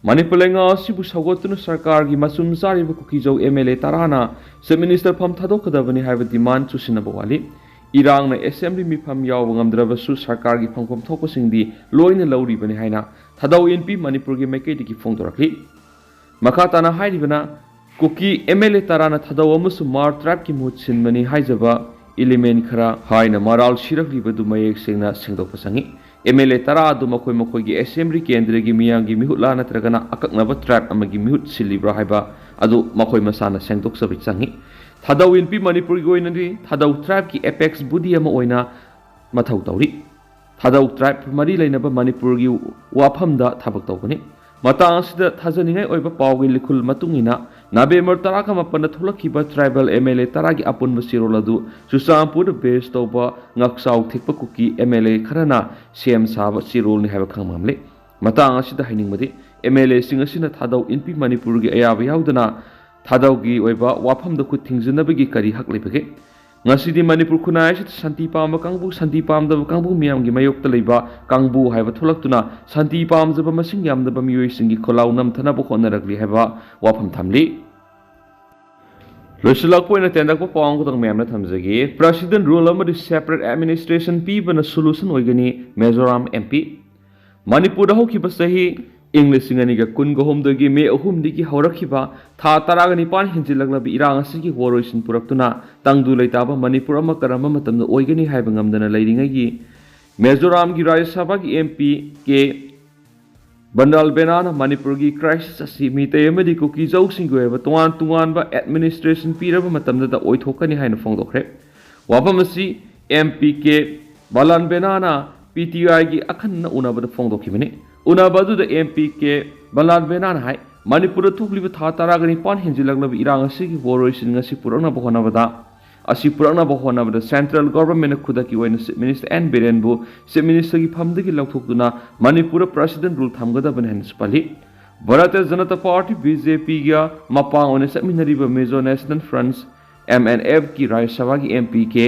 ꯃꯅꯤꯄꯨꯔ ꯂꯩꯉꯥꯛ ꯑꯁꯤꯕꯨ ꯁꯧꯒꯠꯇꯨꯅ ꯁꯔꯀꯥꯔꯒꯤ ꯃꯁꯨꯝ ꯆꯥꯔꯤꯕ ꯀꯨꯀꯤꯖꯧ ꯑꯦꯝ ꯑꯦꯜ ꯑꯦ ꯇꯔꯥꯅ ꯆꯤꯐ ꯃꯤꯅꯤꯁꯇꯔ ꯐꯝ ꯊꯥꯗꯣꯛꯀꯗꯕꯅꯤ ꯍꯥꯏꯕ ꯗꯤꯃꯥꯟ ꯆꯨꯁꯤꯟꯅꯕ ꯋꯥꯠꯂꯤ꯫ ꯏꯔꯥꯡꯅ ꯑꯦꯁꯦꯝꯕ꯭ꯂꯤ ꯃꯤꯐꯝ ꯌꯥꯎꯕ ꯉꯝꯗ꯭ꯔꯕꯁꯨ ꯁꯔꯀꯥꯔꯒꯤ ꯐꯪꯐꯝ ꯊꯣꯛꯄꯁꯤꯡꯗꯤ ꯂꯣꯏꯅ ꯂꯧꯔꯤꯕꯅꯤ ꯍꯥꯏꯅ ꯊꯥꯗꯧ ꯏꯟꯄꯤ ꯃꯅꯤꯄꯨꯔꯒꯤ ꯃꯥꯏꯀꯩꯗꯒꯤ ꯐꯣꯡꯗꯣꯔꯛꯂꯤ꯫ ꯃꯈꯥ ꯇꯥꯅ ꯍꯥꯏꯔꯤꯕꯅ, ꯀꯨꯀꯤ ꯑꯦꯝ ꯑꯦꯜ ꯑꯦ ꯇꯔꯥꯅ ꯊꯥꯗꯧ ꯑꯃꯁꯨꯡ ꯃꯥꯔ ꯇ꯭ꯔꯥꯏꯕꯀꯤ ꯃꯍꯨꯠ ꯁꯤꯟꯕꯅꯤ ꯍꯥꯏꯖꯕ ꯏꯂꯤꯃꯦꯟ ꯈꯔ ꯍꯥꯏꯅ ꯃꯔꯥꯜ ꯁꯤꯔꯛꯂꯤꯕꯗꯨ ꯃꯌꯦꯛ ꯁꯦꯡꯅ ꯁꯦꯡꯗꯣꯛꯄ ꯆꯪꯏ꯫ ꯑꯦꯝ ꯑꯦꯜ ꯑꯦ ꯇꯔꯥ ꯑꯗꯨ ꯃꯈꯣꯏ ꯃꯈꯣꯏꯒꯤ ꯑꯦꯁꯦꯝꯕ꯭ꯂꯤ ꯀꯦꯟꯗ꯭ꯔꯒꯤ ꯃꯤꯌꯥꯝꯒꯤ ꯃꯤꯍꯨꯠꯂꯥ ꯅꯠꯇ꯭ꯔꯒꯅ ꯑꯀꯛꯅꯕ ꯇ꯭ꯔꯥꯏꯕ ꯑꯃꯒꯤ ꯃꯤꯍꯨꯠ ꯁꯤꯜꯂꯤꯕ꯭ꯔꯥ ꯍꯥꯏꯕ ꯑꯗꯨ ꯃꯈꯣꯏ ꯃꯁꯥꯅ ꯁꯦꯡꯗꯣꯛꯆꯕ ꯆꯪꯏ꯫ ꯊꯥꯗꯧ ꯏꯟꯄꯤ ꯃꯅꯤꯄꯨꯔꯒꯤ ꯑꯣꯏꯅꯗꯤ ꯊꯥꯗꯧ ꯇ꯭ꯔꯥꯏꯕꯀꯤ ꯑꯦꯄꯦꯛꯁ ꯕꯣꯗꯤ ꯑꯃ ꯑꯣꯏꯅ ꯃꯊꯧ ꯇꯧꯔꯤ꯫ ꯊꯥꯗꯧ ꯇ꯭ꯔꯥꯏꯕ ꯃꯔꯤ ꯂꯩꯅꯕ ꯃꯅꯤꯄꯨꯔꯒꯤ ꯋꯥꯐꯝꯗ ꯊꯕꯛ ꯇꯧꯒꯅꯤ꯫ ꯃꯇꯥꯡ ꯑꯁꯤꯗ ꯊꯥꯖꯅꯤꯡꯉꯥꯏ ꯑꯣꯏꯕ ꯄꯥꯎꯒꯤ ꯂꯤꯈꯨꯜ ꯃꯇꯨꯡ ꯏꯟꯅ, ꯅꯕꯦꯝꯕꯔ ꯇꯔꯥꯒ ꯃꯥꯄꯟꯗ ꯊꯣꯛꯂꯛꯈꯤꯕ ꯇ꯭ꯔꯥꯏꯕꯦꯜ ꯑꯦꯝ ꯑꯦꯜ ꯑꯦ ꯇꯔꯥꯒꯤ ꯑꯄꯨꯟꯕ ꯆꯦꯔꯣꯜ ꯑꯗꯨ ꯆꯨꯔꯆꯥꯟꯄꯨꯔꯗ ꯕꯦꯁ ꯇꯧꯕ ꯉꯛꯆꯥꯎ ꯊꯦꯛꯄ ꯀꯨꯀꯤ ꯑꯦꯝ ꯑꯦꯜ ꯑꯦ ꯈꯔꯅ ꯁꯦꯝ ꯁꯥꯕ ꯆꯦꯔꯣꯜꯅꯤ ꯍꯥꯏꯕ ꯈꯪꯕ ꯉꯝꯂꯦ꯫ ꯃꯇꯥꯡ ꯑꯁꯤꯗ ꯍꯥꯏꯅꯤꯡꯕꯗꯤ, ꯑꯦꯝ ꯑꯦꯜ ꯑꯦꯁꯤꯡ ꯑꯁꯤꯅ ꯊꯥꯗꯧ ꯏꯟꯄꯤ ꯃꯅꯤꯄꯨꯔꯒꯤ ꯑꯌꯥꯕ ꯌꯥꯎꯗꯅ ꯊꯥꯗꯧꯒꯤ ꯑꯣꯏꯕ ꯋꯥꯐꯝꯗ ꯈꯨꯠ ꯊꯤꯡꯖꯤꯟꯅꯕꯒꯤ ꯀꯔꯤ ꯍꯛ ꯂꯩꯕꯒꯦ? ꯉꯁꯤꯗꯤ ꯃꯅꯤꯄꯨꯔ ꯈꯨꯟꯅꯥꯏ ꯑꯁꯤꯗ ꯁꯥꯟꯇꯤ ꯄꯥꯝꯕ ꯀꯥꯡꯕꯨ, ꯁꯥꯟꯇꯤ ꯄꯥꯝꯗꯕ ꯀꯥꯡꯕꯨ ꯃꯤꯌꯥꯝꯒꯤ ꯃꯥꯌꯣꯛꯇ ꯂꯩꯕ ꯀꯥꯡꯕꯨ ꯍꯥꯏꯕ ꯊꯣꯛꯂꯛꯇꯨꯅ ꯁꯥꯟꯇꯤ ꯄꯥꯝꯖꯕ ꯃꯁꯤꯡ ꯌꯥꯝꯗꯕ ꯃꯤꯑꯣꯏꯁꯤꯡꯒꯤ ꯈꯣꯜꯂꯥꯎ ꯅꯝꯊꯅꯕ ꯍꯣꯠꯅꯔꯛꯂꯤ ꯍꯥꯏꯕ ꯋꯥꯐꯝ ꯊꯝꯂꯤ꯫ ꯂꯣꯏꯁꯤꯜꯂꯛꯄ ꯑꯣꯏꯅ ꯇꯦꯟꯗꯛꯄ ꯄꯥꯎ ꯑꯃꯈꯛꯇꯪ ꯃꯌꯥꯝꯅ ꯊꯝꯖꯒꯦ꯫ President rule ꯑꯃꯗꯤ separate administration ꯄꯤꯕꯅ solution ꯑꯣꯏꯒꯅꯤ, ꯃꯤꯖꯣꯔꯥꯝ ꯑꯦꯝ ꯄꯤ꯫ ꯃꯅꯤꯄꯨꯔꯗ ꯍꯧꯈꯤꯕ ꯆꯍꯤ ꯏꯪ ꯂꯤꯁꯤꯡ ꯑꯅꯤꯒ ꯀꯨꯟꯒ ꯍꯨꯝꯗꯣꯏꯒꯤ ꯃꯦ ꯑꯍꯨꯝꯗꯒꯤ ꯍꯧꯔꯛꯈꯤꯕ ꯊꯥ ꯇꯔꯥꯒ ꯅꯤꯄꯥꯟ ꯍꯦꯟꯖꯤꯜꯂꯛꯂꯕ ꯏꯔꯥꯡ ꯑꯁꯤꯒꯤ ꯋꯥꯔꯣꯏꯁꯤꯟ ꯄꯨꯔꯛꯇꯨꯅ ꯇꯪꯗꯨ ꯂꯩꯇꯥꯕ ꯃꯅꯤꯄꯨꯔ ꯑꯃ ꯀꯔꯝꯕ ꯃꯇꯝꯗ ꯑꯣꯏꯒꯅꯤ ꯍꯥꯏꯕ ꯉꯝꯗꯅ ꯂꯩꯔꯤꯉꯩꯒꯤ ꯃꯤꯖꯣꯔꯥꯝꯒꯤ ꯔꯥꯖ꯭ꯌ ꯁꯚꯥꯒꯤ ꯑꯦꯝ ꯄꯤ ꯀꯦ ꯕꯟꯗꯥꯜ ꯕꯦꯅꯥꯅ ꯃꯅꯤꯄꯨꯔꯒꯤ crisis ꯑꯁꯤ ꯃꯤꯇꯩ ꯑꯃꯗꯤ ꯀꯨꯀꯤꯖꯧꯁꯤꯡꯒꯤ ꯑꯣꯏꯕ ꯇꯣꯉꯥꯟ ꯇꯣꯉꯥꯟꯕ administration ꯄꯤꯔꯕ ꯃꯇꯝꯗꯇ ꯑꯣꯏꯊꯣꯛꯀꯅꯤ ꯍꯥꯏꯅ ꯐꯣꯡꯗꯣꯛꯈ꯭ꯔꯦ꯫ ꯋꯥꯐꯝ ꯑꯁꯤ ꯑꯦꯝ ꯄꯤ ꯀꯦ ꯕꯟꯗꯥꯜ ꯕꯦꯅꯥꯅ ꯄꯤ ꯇꯤ ꯑꯥꯏꯒꯤ ꯑꯈꯟꯅ ꯎꯅꯕꯗ ꯐꯣꯡꯗꯣꯛꯈꯤꯕꯅꯤ꯫ ꯎꯅꯕ ꯑꯗꯨꯗ ꯑꯦꯝ ꯄꯤ ꯀꯦ ꯕꯟꯗꯥꯜ ꯕꯦꯅꯥꯅ ꯍꯥꯏ, ꯃꯅꯤꯄꯨꯔꯗ ꯊꯣꯛꯂꯤꯕ ꯊꯥ ꯇꯔꯥꯒ ꯅꯤꯄꯥꯟ ꯍꯦꯟꯖꯤꯜꯂꯛꯂꯕ ꯏꯔꯥꯡ ꯑꯁꯤꯒꯤ ꯋꯥꯔꯣꯏꯁꯤꯟ ꯑꯁꯤ ꯄꯨꯔꯛꯅꯕ ꯍꯣꯠꯅꯕꯗ, ꯑꯁꯤ ꯄꯨꯔꯛꯅꯕ ꯍꯣꯠꯅꯕꯗ central governmentꯅ ꯈꯨꯗꯛꯀꯤ ꯑꯣꯏꯅ Chief Minister N ꯕꯤꯔꯦꯟꯕꯨ Chief Ministerꯒꯤ ꯐꯝꯗꯒꯤ ꯂꯧꯊꯣꯛꯇꯨꯅ ꯃꯅꯤꯄꯨꯔꯗ President rule ꯊꯝꯒꯗꯕꯅꯤ ꯍꯥꯏꯅꯁꯨ ꯄꯜꯂꯤ꯫ Bharatiya Janata party, B J ꯄꯤꯒ ꯃꯄꯥꯡ ꯑꯣꯏꯅ ꯆꯠꯃꯤꯟꯅꯔꯤꯕ Mizo National Front, M N F ꯀꯤ ꯔꯥꯖ꯭ꯌ ꯁꯚꯥꯒꯤ M P ꯀꯦ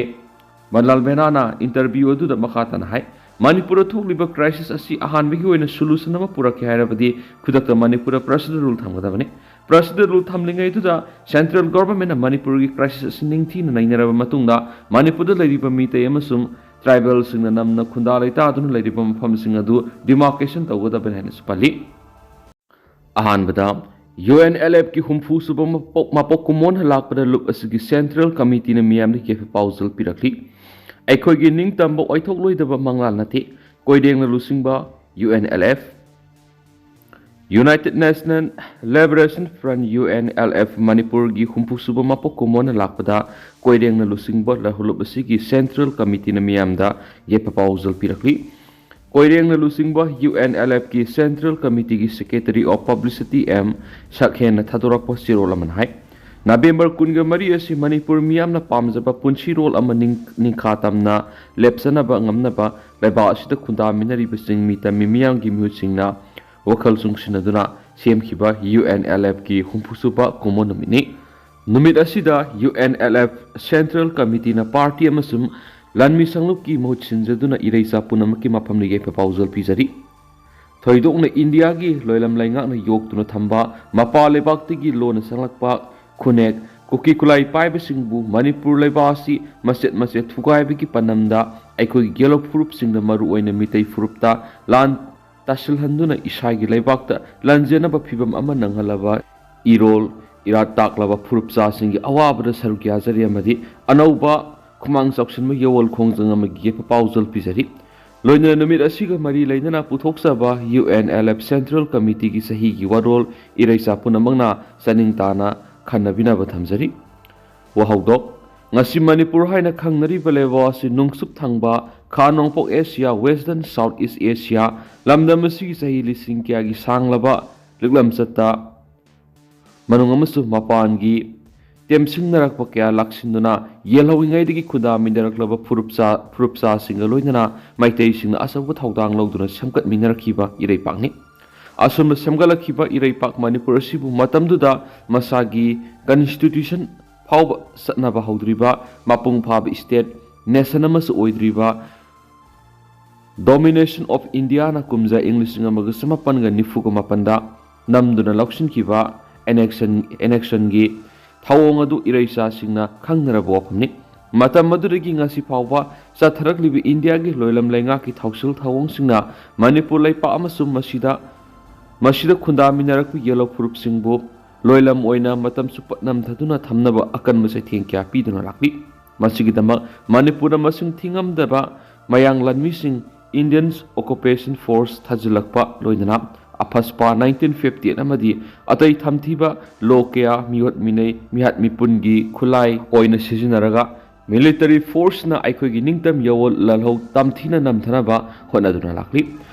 ꯕꯟꯂꯥꯜ ꯃꯦꯅꯥꯅ interview ꯑꯗꯨꯗ ꯃꯈꯥ ꯇꯥꯅ ꯍꯥꯏ, ꯃꯅꯤꯄꯨꯔꯗ ꯊꯣꯛꯂꯤꯕ crisis ꯑꯁꯤ ꯑꯍꯥꯟꯕꯒꯤ ꯑꯣꯏꯅ solution ꯑꯃ ꯄꯨꯔꯛꯀꯦ ꯍꯥꯏꯔꯕꯗꯤ ꯈꯨꯗꯛꯇ ꯃꯅꯤꯄꯨꯔꯗ President Rule ꯊꯝꯒꯗꯕꯅꯤ꯫ President Rule ꯊꯝꯂꯤꯉꯩꯗꯨꯗ central government ꯅ ꯃꯅꯤꯄꯨꯔꯒꯤ crisis ꯑꯁꯤ ꯅꯤꯡꯊꯤꯅ ꯅꯩꯅꯔꯕ ꯃꯇꯨꯡꯗ ꯃꯅꯤꯄꯨꯔꯗ ꯂꯩꯔꯤꯕ ꯃꯤꯇꯩ ꯑꯃꯁꯨꯡ tribal ꯁꯤꯡꯅ ꯅꯝꯅ ꯈꯨꯟꯗꯥ ꯂꯩꯇꯥꯗꯨꯅ ꯂꯩꯔꯤꯕ ꯃꯐꯝꯁꯤꯡ ꯑꯗꯨ demarcation ꯇꯧꯒꯗꯕꯅꯤ ꯍꯥꯏꯅꯁꯨ ꯄꯜꯂꯤ꯫ ꯑꯍꯥꯟꯕꯗ, UNLF ꯀꯤ ꯍꯨꯝꯐꯨ ꯁꯨꯕ ꯃꯄꯣꯛ, ꯃꯄꯣꯛ ꯀꯨꯝꯑꯣꯟ ꯂꯥꯛꯄꯗ ꯂꯨꯞ ꯑꯁꯤꯒꯤ Central Committee ꯅ ꯃꯤꯌꯥꯝꯗ ꯌꯥꯏꯐ ꯄꯥꯎꯖꯦꯜ ꯄꯤꯔꯛꯂꯤ꯫ ꯑꯩꯈꯣꯏꯒꯤ ꯅꯤꯡꯇꯝꯕ ꯑꯣꯏꯊꯣꯛꯂꯣꯏꯗꯕ ꯃꯪꯂꯥꯟ ꯅꯠꯇꯦ꯫ ꯀꯣꯏꯔꯦꯡꯅ ꯂꯨꯆꯤꯡꯕ UNLF, United National Liberation Front, UNLF, ꯃꯅꯤꯄꯨꯔꯒꯤ ꯍꯨꯝꯐꯨ ꯁꯨꯕ ꯃꯄꯣꯛ ꯀꯨꯝꯑꯣꯟ ꯂꯥꯛꯄꯗ ꯀꯣꯏꯔꯦꯡꯅ ꯂꯨꯆꯤꯡꯕ ꯂꯨꯞ ꯑꯁꯤꯒꯤ Central Committee ꯅ ꯃꯤꯌꯥꯝꯗ ꯌꯥꯏꯐ ꯄꯥꯎꯖꯦꯜ ꯄꯤꯔꯛꯂꯤ꯫ ꯀꯣꯏꯔꯦꯡꯅ ꯂꯨꯆꯤꯡꯕ UNLF ꯀꯤ Central Committee ꯒꯤ Secretary of Publicity M ꯁꯛꯍꯦꯟꯅ ꯊꯥꯗꯣꯔꯛꯄ ꯆꯦꯔꯣꯜ ꯑꯃꯅ ꯍꯥꯏ, ꯅꯕꯦꯝꯕꯔ ꯀꯨꯟꯒ ꯃꯔꯤ ꯑꯁꯤ ꯃꯅꯤꯄꯨꯔ ꯃꯤꯌꯥꯝꯅ ꯄꯥꯝꯖꯕ ꯄꯨꯟꯁꯤꯔꯣꯜ ꯑꯃ ꯅꯤꯡ-, ꯅꯤꯡꯈꯥ ꯇꯝꯅ ꯂꯦꯞꯆꯅꯕ ꯉꯝꯅꯕ ꯂꯩꯕꯥꯛ ꯑꯁꯤꯗ ꯈꯨꯟꯗꯥꯃꯤꯟꯅꯔꯤꯕ ꯆꯤꯡꯃꯤ ꯇꯝꯃꯤ ꯃꯤꯌꯥꯝꯒꯤ ꯃꯤꯍꯨꯠꯁꯤꯡꯅ ꯋꯥꯈꯜ ꯆꯨꯡꯁꯤꯟꯅꯗꯨꯅ ꯁꯦꯝꯈꯤꯕ UNLF ꯀꯤ ꯍꯨꯝꯐꯨ ꯁꯨꯕ ꯀꯨꯝꯑꯣꯟ ꯅꯨꯃꯤꯠꯅꯤ꯫ ꯅꯨꯃꯤꯠ ꯑꯁꯤꯗ UNLF Central Committee ꯅ party ꯑꯃꯁꯨꯡ ꯂꯥꯟꯃꯤ ꯁꯪꯂꯨꯞꯀꯤ ꯃꯍꯨꯠ ꯁꯤꯟꯖꯗꯨꯅ ꯏꯔꯩꯆꯥ ꯄꯨꯝꯅꯃꯛꯀꯤ ꯃꯐꯝꯗ ꯌꯥꯏꯐ ꯄꯥꯎꯖꯦꯜ ꯄꯤꯖꯔꯤ꯫ ꯊꯣꯏꯗꯣꯛꯅ ꯏꯟꯗꯤꯌꯥꯒꯤ ꯂꯣꯏꯂꯝ ꯂꯩꯉꯥꯛꯅ ꯌꯣꯛꯇꯨꯅ ꯊꯝꯕ ꯃꯄꯥꯟ ꯂꯩꯕꯥꯛꯇꯒꯤ ꯂꯣꯟꯅ ꯆꯪꯂꯛꯄ ꯈꯨꯟꯅꯦꯛ, ꯀꯨꯀꯤ ꯈꯨꯠꯂꯥꯏ ꯄꯥꯏꯕꯁꯤꯡꯕꯨ ꯃꯅꯤꯄꯨꯔ ꯂꯩꯕꯥꯛ ꯑꯁꯤ ꯃꯆꯦꯠ ꯃꯆꯦꯠ ꯊꯨꯒꯥꯏꯕꯒꯤ ꯄꯥꯟꯗꯝꯗ ꯑꯩꯈꯣꯏꯒꯤ ꯌꯦꯜꯍꯧ ꯐꯨꯔꯨꯞꯁꯤꯡꯗ, ꯃꯔꯨꯑꯣꯏꯅ ꯃꯤꯇꯩ ꯐꯨꯔꯨꯞꯇ ꯂꯥꯟ ꯇꯥꯁꯤꯜꯍꯟꯗꯨꯅ ꯏꯁꯥꯒꯤ ꯂꯩꯕꯥꯛꯇ ꯂꯥꯟꯖꯦꯟꯅꯕ ꯐꯤꯚꯝ ꯑꯃ ꯅꯪꯍꯜꯂꯕ ꯏꯔꯣꯜ ꯏꯔꯥꯠ ꯇꯥꯛꯂꯕ ꯐꯨꯔꯨꯞꯆꯥꯁꯤꯡꯒꯤ ꯑꯋꯥꯕꯗ ꯁꯔꯨꯛ ꯌꯥꯖꯔꯤ ꯑꯃꯗꯤ ꯑꯅꯧꯕ ꯈꯨꯃꯥꯡ ꯆꯥꯎꯁꯤꯟꯕ ꯌꯥꯑꯣꯜ ꯈꯣꯡꯖꯪ ꯑꯃꯒꯤ ꯌꯥꯏꯐ ꯄꯥꯎꯖꯦꯜ ꯄꯤꯖꯔꯤ꯫ ꯂꯣꯏꯅꯅ ꯅꯨꯃꯤꯠ ꯑꯁꯤꯒ ꯃꯔꯤ ꯂꯩꯅꯅ ꯄꯨꯊꯣꯛꯆꯕ UNLF Central Committee ꯒꯤ ꯆꯍꯤꯒꯤ ꯋꯥꯔꯣꯜ ꯏꯔꯩꯆꯥ ꯄꯨꯝꯅꯃꯛꯅ ꯆꯥꯅꯤꯡ ꯇꯥꯅ ꯈꯟꯅꯕꯤꯅꯕ ꯊꯝꯖꯔꯤ꯫ ꯋꯥꯍꯧꯗꯣꯛ: ꯉꯁꯤ ꯃꯅꯤꯄꯨꯔ ꯍꯥꯏꯅ ꯈꯪꯅꯔꯤꯕ ꯂꯩꯕꯥꯛ ꯑꯁꯤ ꯅꯣꯡꯆꯨꯞ ꯊꯪꯕ, ꯈꯥ ꯅꯣꯡꯄꯣꯛ Asia, Western South East Asia, ꯂꯝꯗꯝ ꯑꯁꯤꯒꯤ ꯆꯍꯤ ꯂꯤꯁꯤꯡ ꯀꯌꯥꯒꯤ ꯁꯥꯡꯂꯕ ꯂꯤꯛꯂꯝꯆꯠꯇ ꯃꯅꯨꯡ ꯑꯃꯁꯨꯡ ꯃꯄꯥꯟꯒꯤ ꯇꯦꯝꯁꯤꯡꯅꯔꯛꯄ ꯀꯌꯥ ꯂꯥꯛꯁꯤꯟꯗꯨꯅ ꯌꯦꯜꯍꯧꯔꯤꯉꯩꯗꯒꯤ ꯈꯨꯟꯗꯥꯃꯤꯟꯅꯔꯛꯂꯕ ꯐꯨꯔꯨꯞꯆꯥ, ꯐꯨꯔꯨꯞꯆꯥꯁꯤꯡꯒ ꯂꯣꯏꯅꯅ ꯃꯩꯇꯩꯁꯤꯡꯅ ꯑꯆꯧꯕ ꯊꯧꯗꯥꯡ ꯂꯧꯗꯨꯅ ꯁꯦꯝꯒꯠꯃꯤꯟꯅꯔꯛꯈꯤꯕ ꯏꯔꯩꯄꯥꯛꯅꯤ꯫ ꯑꯁꯨꯝꯅ ꯁꯦꯝꯒꯠꯂꯛꯈꯤꯕ ꯏꯔꯩꯄꯥꯛ ꯃꯅꯤꯄꯨꯔ ꯑꯁꯤꯕꯨ ꯃꯇꯝꯗꯨꯗ ꯃꯁꯥꯒꯤ constitution ꯐꯥꯎꯕ ꯆꯠꯅꯕ ꯍꯧꯗ꯭ꯔꯤꯕ ꯃꯄꯨꯡ ꯐꯥꯕ state, nation ꯑꯃꯁꯨ ꯑꯣꯏꯗ꯭ꯔꯤꯕ Domination of Indiaꯅ ꯀꯨꯝꯖꯥ ꯏꯪ ꯂꯤꯁꯤꯡ ꯑꯃꯒ ꯆꯃꯥꯄꯟꯒ ꯅꯤꯐꯨꯒ ꯃꯥꯄꯟꯗ ꯅꯝꯗꯨꯅ ꯂꯧꯁꯤꯟꯈꯤꯕ annexion annexionꯒꯤ ꯊꯧꯑꯣꯡ ꯑꯗꯨ ꯏꯔꯩꯆꯥꯁꯤꯡꯅ ꯈꯪꯅꯔꯕ ꯋꯥꯐꯝꯅꯤ꯫ ꯃꯇꯝ ꯑꯗꯨꯗꯒꯤ ꯉꯁꯤ ꯐꯥꯎꯕ ꯆꯠꯊꯔꯛꯂꯤꯕ ꯏꯟꯗꯤꯌꯥꯒꯤ ꯂꯣꯏꯂꯝ ꯂꯩꯉꯥꯛꯀꯤ ꯊꯧꯁꯤꯜ ꯊꯧꯑꯣꯡꯁꯤꯡꯅ ꯃꯅꯤꯄꯨꯔ ꯂꯩꯄꯥꯛ ꯑꯃꯁꯨꯡ ꯃꯁꯤꯗ ꯃꯁꯤꯗ ꯈꯨꯟꯗꯥꯃꯤꯟꯅꯔꯛꯄ ꯌꯦꯜꯍꯧ ꯐꯨꯔꯨꯞꯁꯤꯡꯕꯨ ꯂꯣꯏꯂꯝ ꯑꯣꯏꯅ ꯃꯇꯝ ꯆꯨꯞꯄ ꯅꯝꯊꯗꯨꯅ ꯊꯝꯅꯕ ꯑꯀꯟꯕ ꯆꯩꯊꯦꯡ ꯀꯌꯥ ꯄꯤꯗꯨꯅ ꯂꯥꯛꯂꯤ꯫ ꯃꯁꯤꯒꯤꯗꯃꯛ ꯃꯅꯤꯄꯨꯔꯗ ꯃꯁꯤꯡ ꯊꯤꯉꯝꯗꯕ ꯃꯌꯥꯡ ꯂꯥꯟꯃꯤꯁꯤꯡ Indian Occupation Force ꯊꯥꯖꯤꯜꯂꯛꯄ, ꯂꯣꯏꯅꯅ ꯑꯐꯁꯄꯥ nineteen fifty eight ꯑꯃꯗꯤ ꯑꯇꯩ ꯊꯝꯊꯤꯕ law ꯀꯌꯥ ꯃꯤꯑꯣꯠ ꯃꯤꯅꯩ ꯃꯤꯍꯥꯠ ꯃꯤꯄꯨꯟꯒꯤ ꯈꯨꯠꯂꯥꯏ ꯑꯣꯏꯅ ꯁꯤꯖꯤꯟꯅꯔꯒ military forceꯅ ꯑꯩꯈꯣꯏꯒꯤ ꯅꯤꯡꯇꯝ ꯌꯥꯋꯣꯜ ꯂꯥꯜꯍꯧ ꯇꯝꯊꯤꯅ ꯅꯝꯊꯅꯕ ꯍꯣꯠꯅꯗꯨꯅ ꯂꯥꯛꯂꯤ꯫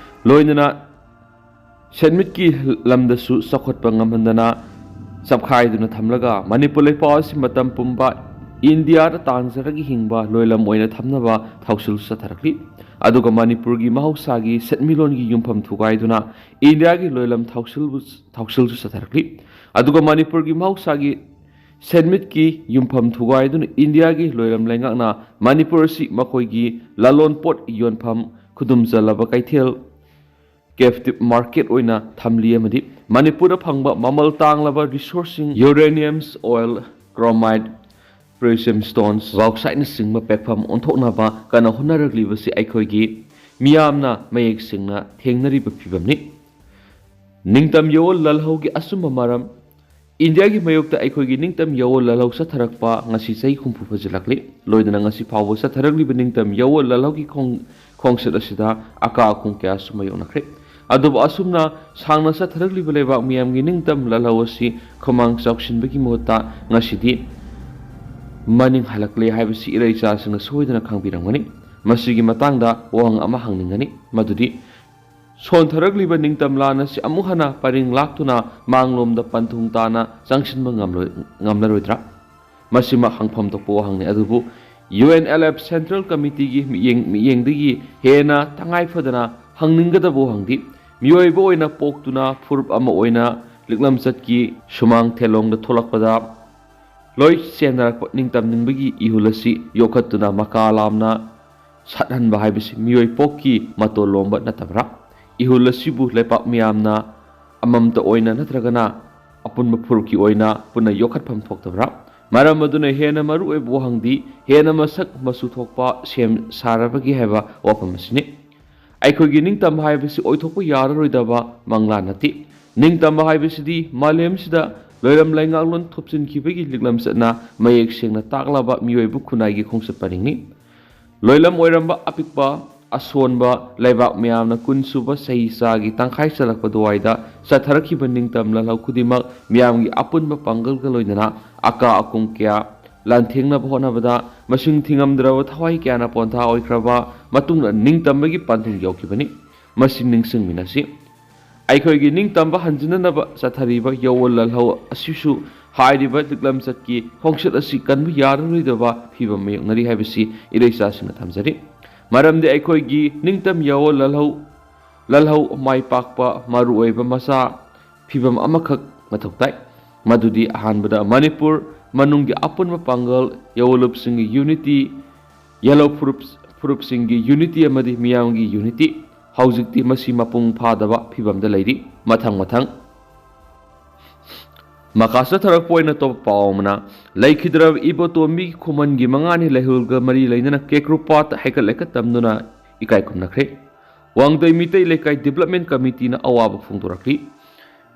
ꯂꯣꯏꯅꯅ ꯁꯦꯟꯃꯤꯠꯀꯤ ꯂꯝꯗꯁꯨ ꯆꯥꯎꯈꯠꯄ ꯉꯝꯍꯟꯗꯅ ꯆꯞꯈꯥꯏꯗꯨꯅ ꯊꯝꯂꯒ ꯃꯅꯤꯄꯨꯔ ꯂꯩꯄꯥꯛ ꯑꯁꯤ ꯃꯇꯝ ꯄꯨꯝꯕ ꯏꯟꯗꯤꯌꯥꯗ ꯇꯥꯡꯖꯔꯒ ꯍꯤꯡꯕ ꯂꯣꯏꯂꯝ ꯑꯣꯏꯅ ꯊꯝꯅꯕ ꯊꯧꯁꯤꯜ ꯆꯠꯊꯔꯛꯂꯤ꯫ ꯑꯗꯨꯒ ꯃꯅꯤꯄꯨꯔꯒꯤ ꯃꯍꯧꯁꯥꯒꯤ ꯁꯦꯟꯃꯤꯠꯂꯣꯟꯒꯤ ꯌꯨꯝꯐꯝ ꯊꯨꯒꯥꯏꯗꯨꯅ ꯏꯟꯗꯤꯌꯥꯒꯤ ꯂꯣꯏꯂꯝ ꯊꯧꯁꯤꯜꯕꯨ ꯊꯧꯁꯤꯜꯁꯨ ꯆꯠꯊꯔꯛꯂꯤ꯫ ꯑꯗꯨꯒ ꯃꯅꯤꯄꯨꯔꯒꯤ ꯃꯍꯧꯁꯥꯒꯤ ꯁꯦꯟꯃꯤꯠꯀꯤ ꯌꯨꯝꯐꯝ ꯊꯨꯒꯥꯏꯗꯨꯅ ꯏꯟꯗꯤꯌꯥꯒꯤ ꯂꯣꯏꯂꯝ ꯂꯩꯉꯥꯛꯅ ꯃꯅꯤꯄꯨꯔ ꯑꯁꯤ ꯃꯈꯣꯏꯒꯤ ꯂꯂꯣꯟꯄꯣꯠ ꯌꯣꯟꯐꯝ, ꯈꯨꯗꯨꯝ ꯆꯜꯂꯕ ꯀꯩꯊꯦꯜ, captive market ꯑꯣꯏꯅ ꯊꯝꯂꯤ ꯑꯃꯗꯤ ꯃꯅꯤꯄꯨꯔꯗ ꯐꯪꯕ ꯃꯃꯜ ꯇꯥꯡꯂꯕ resourceꯁꯤꯡ uranium, oil, chromite, precious stones, bauxiteꯅꯆꯤꯡꯕ ꯄꯦꯛꯐꯝ ꯑꯣꯟꯊꯣꯛꯅꯕ ꯀꯟꯅ ꯍꯣꯠꯅꯔꯛꯂꯤꯕꯁꯤ ꯑꯩꯈꯣꯏꯒꯤ ꯃꯤꯌꯥꯝꯅ ꯃꯌꯦꯛ ꯁꯦꯡꯅ ꯊꯦꯡꯅꯔꯤꯕ ꯐꯤꯕꯝꯅꯤ꯫ ꯅꯤꯡꯇꯝ ꯌꯥꯋꯣꯜ ꯂꯥꯜꯍꯧꯒꯤ ꯑꯆꯨꯝꯕ ꯃꯔꯝ꯫ ꯏꯟꯗꯤꯌꯥꯒꯤ ꯃꯥꯌꯣꯛꯇ ꯑꯩꯈꯣꯏꯒꯤ ꯅꯤꯡꯇꯝ ꯌꯥꯋꯣꯜ ꯂꯥꯜꯍꯧ ꯆꯠꯊꯔꯛꯄ ꯉꯁꯤ ꯆꯍꯤ ꯍꯨꯝꯐꯨ ꯐꯥꯖꯤꯜꯂꯛꯂꯤ꯫ ꯂꯣꯏꯅꯅ ꯉꯁꯤ ꯐꯥꯎꯕ ꯆꯠꯊꯔꯛꯂꯤꯕ ꯅꯤꯡꯇꯝ ꯌꯥꯋꯣꯜ ꯂꯥꯜꯍꯧꯒꯤ ꯈꯣꯡ-, ꯈꯣꯡꯆꯠ ꯑꯁꯤꯗ ꯑꯀꯥ ꯑꯀꯨꯝ ꯀꯌꯥꯁꯨ ꯃꯥꯌꯣꯛꯅꯈ꯭ꯔꯦ꯫ ꯑꯗꯨꯕꯨ ꯑꯁꯨꯝꯅ ꯁꯥꯡꯅ ꯆꯠꯊꯔꯛꯂꯤꯕ ꯂꯩꯕꯥꯛ ꯃꯤꯌꯥꯝꯒꯤ ꯅꯤꯡꯇꯝ ꯂꯥꯜꯍꯧ ꯑꯁꯤ ꯈꯨꯃꯥꯡ ꯆꯥꯎꯁꯤꯟꯕꯒꯤ ꯃꯍꯨꯠꯇ ꯉꯁꯤꯗꯤ ꯃꯅꯤꯡ ꯍꯜꯂꯛꯂꯦ ꯍꯥꯏꯕꯁꯤ ꯏꯔꯩꯆꯥꯁꯤꯡꯅ ꯁꯣꯏꯗꯅ ꯈꯪꯕꯤꯔꯝꯒꯅꯤ꯫ ꯃꯁꯤꯒꯤ ꯃꯇꯥꯡꯗ ꯋꯥꯍꯪ ꯑꯃ ꯍꯪꯅꯤꯡꯒꯅꯤ, ꯃꯗꯨꯗꯤ ꯁꯣꯟꯊꯔꯛꯂꯤꯕ ꯅꯤꯡꯇꯝ ꯂꯥꯟ ꯑꯁꯤ ꯑꯃꯨꯛ ꯍꯟꯅ ꯄꯔꯦꯡ ꯂꯥꯛꯇꯨꯅ ꯃꯥꯡꯂꯣꯝꯗ ꯄꯟꯊꯨꯡ ꯇꯥꯅ ꯆꯪꯁꯤꯟꯕ ꯉꯝꯂꯣꯏ-, ꯉꯝꯂꯔꯣꯏꯗ꯭ꯔꯥ? ꯃꯁꯤꯃꯛ ꯍꯪꯐꯝ ꯊꯣꯛꯄ ꯋꯥꯍꯪꯅꯤ꯫ ꯑꯗꯨꯕꯨ U N L F Central Committeeꯒꯤ ꯃꯤꯠꯌꯦꯡ, ꯃꯤꯠꯌꯦꯡꯗꯒꯤ ꯍꯦꯟꯅ ꯇꯉꯥꯏ ꯐꯗꯅ ꯍꯪꯅꯤꯡꯒꯗꯕ ꯋꯥꯍꯪꯗꯤ, ꯃꯤꯑꯣꯏꯕ ꯑꯣꯏꯅ ꯄꯣꯛꯇꯨꯅ ꯐꯨꯔꯨꯞ ꯑꯃ ꯑꯣꯏꯅ ꯂꯤꯛꯂꯝꯆꯠꯀꯤ ꯁꯨꯃꯥꯡ ꯊꯦꯂꯣꯡꯗ ꯊꯣꯛꯂꯛꯄꯗ ꯂꯣꯏ ꯆꯦꯟꯅꯔꯛꯄ ꯅꯤꯡꯇꯝꯅꯤꯡꯕꯒꯤ ꯏꯍꯨꯜ ꯑꯁꯤ ꯌꯣꯛꯈꯠꯇꯨꯅ ꯃꯀꯥ ꯂꯥꯝꯅ ꯁꯥꯠꯍꯟꯕ ꯍꯥꯏꯕꯁꯤ ꯃꯤꯑꯣꯏ ꯄꯣꯛꯀꯤ ꯃꯇꯣꯜ ꯂꯣꯝꯕ ꯅꯠꯇꯕ꯭ꯔꯥ? ꯏꯍꯨꯜ ꯑꯁꯤꯕꯨ ꯂꯩꯄꯥꯛ ꯃꯤꯌꯥꯝꯅ ꯑꯃꯃꯝꯇ ꯑꯣꯏꯅ ꯅꯠꯇ꯭ꯔꯒꯅ ꯑꯄꯨꯟꯕ ꯐꯨꯔꯨꯞꯀꯤ ꯑꯣꯏꯅ ꯄꯨꯟꯅ ꯌꯣꯛꯈꯠꯐꯝ ꯊꯣꯛꯇꯕ꯭ꯔꯥ? ꯃꯔꯝ ꯑꯗꯨꯅ ꯍꯦꯟꯅ ꯃꯔꯨ ꯑꯣꯏꯕ ꯋꯥꯍꯪꯗꯤ ꯍꯦꯟꯅ ꯃꯁꯛ ꯃꯆꯨ ꯊꯣꯛꯄ ꯁꯦꯝ ꯁꯥꯔꯕꯒꯦ ꯍꯥꯏꯕ ꯋꯥꯐꯝ ꯑꯁꯤꯅꯤ꯫ ꯑꯩꯈꯣꯏꯒꯤ ꯅꯤꯡꯇꯝꯕ ꯍꯥꯏꯕꯁꯤ ꯑꯣꯏꯊꯣꯛꯄ ꯌꯥꯔꯔꯣꯏꯗꯕ ꯃꯪꯂꯥꯟ ꯅꯠꯇꯦ꯫ ꯅꯤꯡꯇꯝꯕ ꯍꯥꯏꯕꯁꯤꯗꯤ ꯃꯥꯂꯦꯝꯁꯤꯗ ꯂꯣꯏꯔꯝ ꯂꯩꯉꯥꯛꯂꯣꯟ ꯊꯨꯞꯆꯤꯟꯈꯤꯕꯒꯤ ꯂꯤꯛꯂꯝꯆꯠꯅ ꯃꯌꯦꯛ ꯁꯦꯡꯅ ꯇꯥꯛꯂꯕ ꯃꯤꯑꯣꯏꯕ ꯈꯨꯟꯅꯥꯏꯒꯤ ꯈꯣꯡꯆꯠ ꯄꯔꯤꯡꯅꯤ꯫ ꯂꯣꯏꯂꯝ ꯑꯣꯏꯔꯝꯕ ꯑꯄꯤꯛꯄ ꯑꯁꯣꯟꯕ ꯂꯩꯕꯥꯛ ꯃꯌꯥꯝꯅ ꯀꯨꯟ ꯁꯨꯕ ꯆꯍꯤ ꯆꯥꯒꯤ ꯇꯪꯈꯥꯏ ꯆꯜꯂꯛꯄ ꯑꯗꯨꯋꯥꯏꯗ ꯆꯠꯊꯔꯛꯈꯤꯕ ꯅꯤꯡꯇꯝ ꯂꯥꯜꯍꯧ ꯈꯨꯗꯤꯡꯃꯛ ꯃꯤꯌꯥꯝꯒꯤ ꯑꯄꯨꯟꯕ ꯄꯥꯡꯒꯜꯒ ꯂꯣꯏꯅꯅ ꯑꯀꯥ ꯑꯀꯨꯝ ꯀꯌꯥ ꯂꯥꯟꯊꯦꯡꯅꯕ ꯍꯣꯠꯅꯕꯗ ꯃꯁꯤꯡ ꯊꯤꯉꯝꯗ꯭ꯔꯕ ꯊꯋꯥꯏ ꯀꯌꯥꯅ ꯄꯣꯟꯊꯥ ꯑꯣꯏꯈ꯭ꯔꯕ ꯃꯇꯨꯡꯗ ꯅꯤꯡꯇꯝꯕꯒꯤ ꯄꯟꯊꯨꯡ ꯌꯧꯈꯤꯕꯅꯤ꯫ ꯃꯁꯤ ꯅꯤꯡꯁꯤꯡꯃꯤꯟꯅꯁꯤ꯫ ꯑꯩꯈꯣꯏꯒꯤ ꯅꯤꯡꯇꯝꯕ ꯍꯟꯖꯤꯟꯅꯅꯕ ꯆꯠꯊꯔꯤꯕ ꯌꯥꯑꯣꯜ ꯂꯥꯜꯍꯧ ꯑꯁꯤꯁꯨ ꯍꯥꯏꯔꯤꯕ ꯂꯤꯛꯂꯝꯆꯠꯀꯤ ꯈꯣꯡꯆꯠ ꯑꯁꯤ ꯀꯟꯕ ꯌꯥꯔꯔꯣꯏꯗꯕ ꯐꯤꯕꯝ ꯃꯥꯌꯣꯛꯅꯔꯤ ꯍꯥꯏꯕꯁꯤ ꯏꯔꯩꯆꯥꯁꯤꯡꯅ ꯊꯝꯖꯔꯤ꯫ ꯃꯔꯝꯗꯤ ꯑꯩꯈꯣꯏꯒꯤ ꯅꯤꯡꯇꯝ ꯌꯥꯑꯣꯜ ꯂꯥꯜꯍꯧ, ꯂꯥꯜꯍꯧ ꯃꯥꯏ ꯄꯥꯛꯄ ꯃꯔꯨꯑꯣꯏꯕ ꯃꯆꯥ ꯐꯤꯕꯝ ꯑꯃꯈꯛ ꯃꯊꯧ ꯇꯥꯏ꯫ ꯃꯗꯨꯗꯤ ꯑꯍꯥꯟꯕꯗ ꯃꯅꯤꯄꯨꯔ ꯃꯅꯨꯡꯒꯤ ꯑꯄꯨꯟꯕ ꯄꯥꯡꯒꯜ ꯌꯥꯑꯣꯜꯂꯨꯞꯁꯤꯡꯒꯤ unity, ꯌꯥꯂꯧ ꯐꯨꯔꯨꯞ, ꯐꯨꯔꯨꯞꯁꯤꯡꯒꯤ unity ꯑꯃꯗꯤ ꯃꯤꯌꯥꯝꯒꯤ unity꯫ ꯍꯧꯖꯤꯛꯇꯤ ꯃꯁꯤ ꯃꯄꯨꯡ ꯐꯥꯗꯕ ꯐꯤꯕꯝꯗ ꯂꯩꯔꯤ꯫ ꯃꯊꯪ ꯃꯊꯪ ꯃꯈꯥ ꯆꯠꯊꯔꯛꯄ ꯑꯣꯏꯅ ꯑꯇꯣꯞꯄ ꯄꯥꯎ ꯑꯃꯅ, ꯂꯩꯈꯤꯗ꯭ꯔꯕ ꯏꯕꯣꯇꯣꯝꯕꯤ ꯈꯨꯃꯟꯒꯤ ꯃꯉꯥꯅꯤ ꯂꯩꯍꯨꯜꯒ ꯃꯔꯤ ꯂꯩꯅꯅ ꯀꯦꯀ꯭ꯔꯨꯄꯥꯠꯇ ꯍꯩꯀꯠ ꯂꯩꯀꯠ ꯇꯝꯗꯨꯅ ꯏꯀꯥꯏ ꯈꯨꯝꯅꯈ꯭ꯔꯦ꯫ ꯋꯥꯡꯗꯩ ꯃꯤꯇꯩ ꯂꯩꯀꯥꯏ Development Committeeꯅ ꯑꯋꯥꯕ ꯐꯣꯡꯗꯣꯔꯛꯂꯤ꯫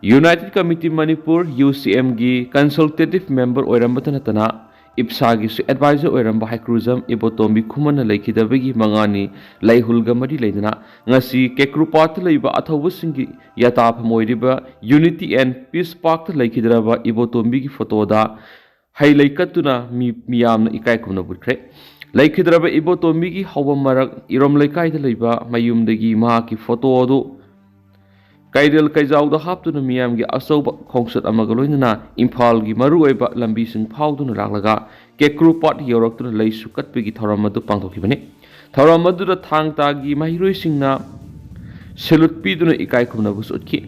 United Committee Manipur, UCMꯒꯤ consultative member ꯑꯣꯏꯔꯝꯕꯇ ꯅꯠꯇꯅ ꯏꯞꯁꯥꯒꯤꯁꯨ advisor ꯑꯣꯏꯔꯝꯕ ꯍꯩꯀ꯭ꯔꯨꯖꯝ ꯏꯕꯣꯇꯣꯝꯕꯤ ꯈꯨꯃꯟꯅ ꯂꯩꯈꯤꯗꯕꯒꯤ ꯃꯉꯥꯅꯤ ꯂꯩꯍꯨꯜꯒ ꯃꯔꯤ ꯂꯩꯅꯅ ꯉꯁꯤ ꯀꯦꯀ꯭ꯔꯨꯄꯥꯠꯇ ꯂꯩꯕ ꯑꯊꯧꯕꯁꯤꯡꯒꯤ ꯌꯥꯇꯥꯐꯝ ꯑꯣꯏꯔꯤꯕ Unity and Peace Parkꯇ ꯂꯩꯈꯤꯗ꯭ꯔꯕ ꯏꯕꯣꯇꯣꯝꯕꯤꯒꯤ ꯐꯣꯇꯣꯗ ꯍꯩ ꯂꯩ ꯀꯠꯇꯨꯅ ꯃꯤ-, ꯃꯤꯌꯥꯝꯅ ꯏꯀꯥꯏ ꯈꯨꯝꯅꯕ ꯎꯠꯈ꯭ꯔꯦ꯫ ꯂꯩꯈꯤꯗ꯭ꯔꯕ ꯏꯕꯣꯇꯣꯝꯕꯤꯒꯤ ꯍꯧꯕ ꯃꯔꯛ ꯏꯔꯣꯝ ꯂꯩꯀꯥꯏꯗ ꯂꯩꯕ ꯃꯌꯨꯝꯗꯒꯤ ꯃꯍꯥꯛꯀꯤ ꯐꯣꯇꯣ ꯑꯗꯨ ꯀꯩꯔꯦꯜ ꯀꯩꯖꯥꯎꯗ ꯍꯥꯞꯇꯨꯅ ꯃꯤꯌꯥꯝꯒꯤ ꯑꯆꯧꯕ ꯈꯣꯡꯆꯠ ꯑꯃꯒ ꯂꯣꯏꯅꯅ ꯏꯝꯐꯥꯜꯒꯤ ꯃꯔꯨꯑꯣꯏꯕ ꯂꯝꯕꯤꯁꯤꯡ ꯐꯥꯎꯗꯨꯅ ꯂꯥꯛꯂꯒ ꯀꯦꯀ꯭ꯔꯨꯄꯥꯠ ꯌꯧꯔꯛꯇꯨꯅ ꯂꯩꯁꯨ ꯀꯠꯄꯒꯤ ꯊꯧꯔꯝ ꯑꯗꯨ ꯄꯥꯡꯊꯣꯛꯈꯤꯕꯅꯤ꯫ ꯊꯧꯔꯝ ꯑꯗꯨꯗ ꯊꯥꯡ ꯇꯥꯒꯤ ꯃꯍꯩꯔꯣꯏꯁꯤꯡꯅ salute ꯄꯤꯗꯨꯅ ꯏꯀꯥꯏ ꯈꯨꯝꯅꯕꯁꯨ ꯎꯠꯈꯤ꯫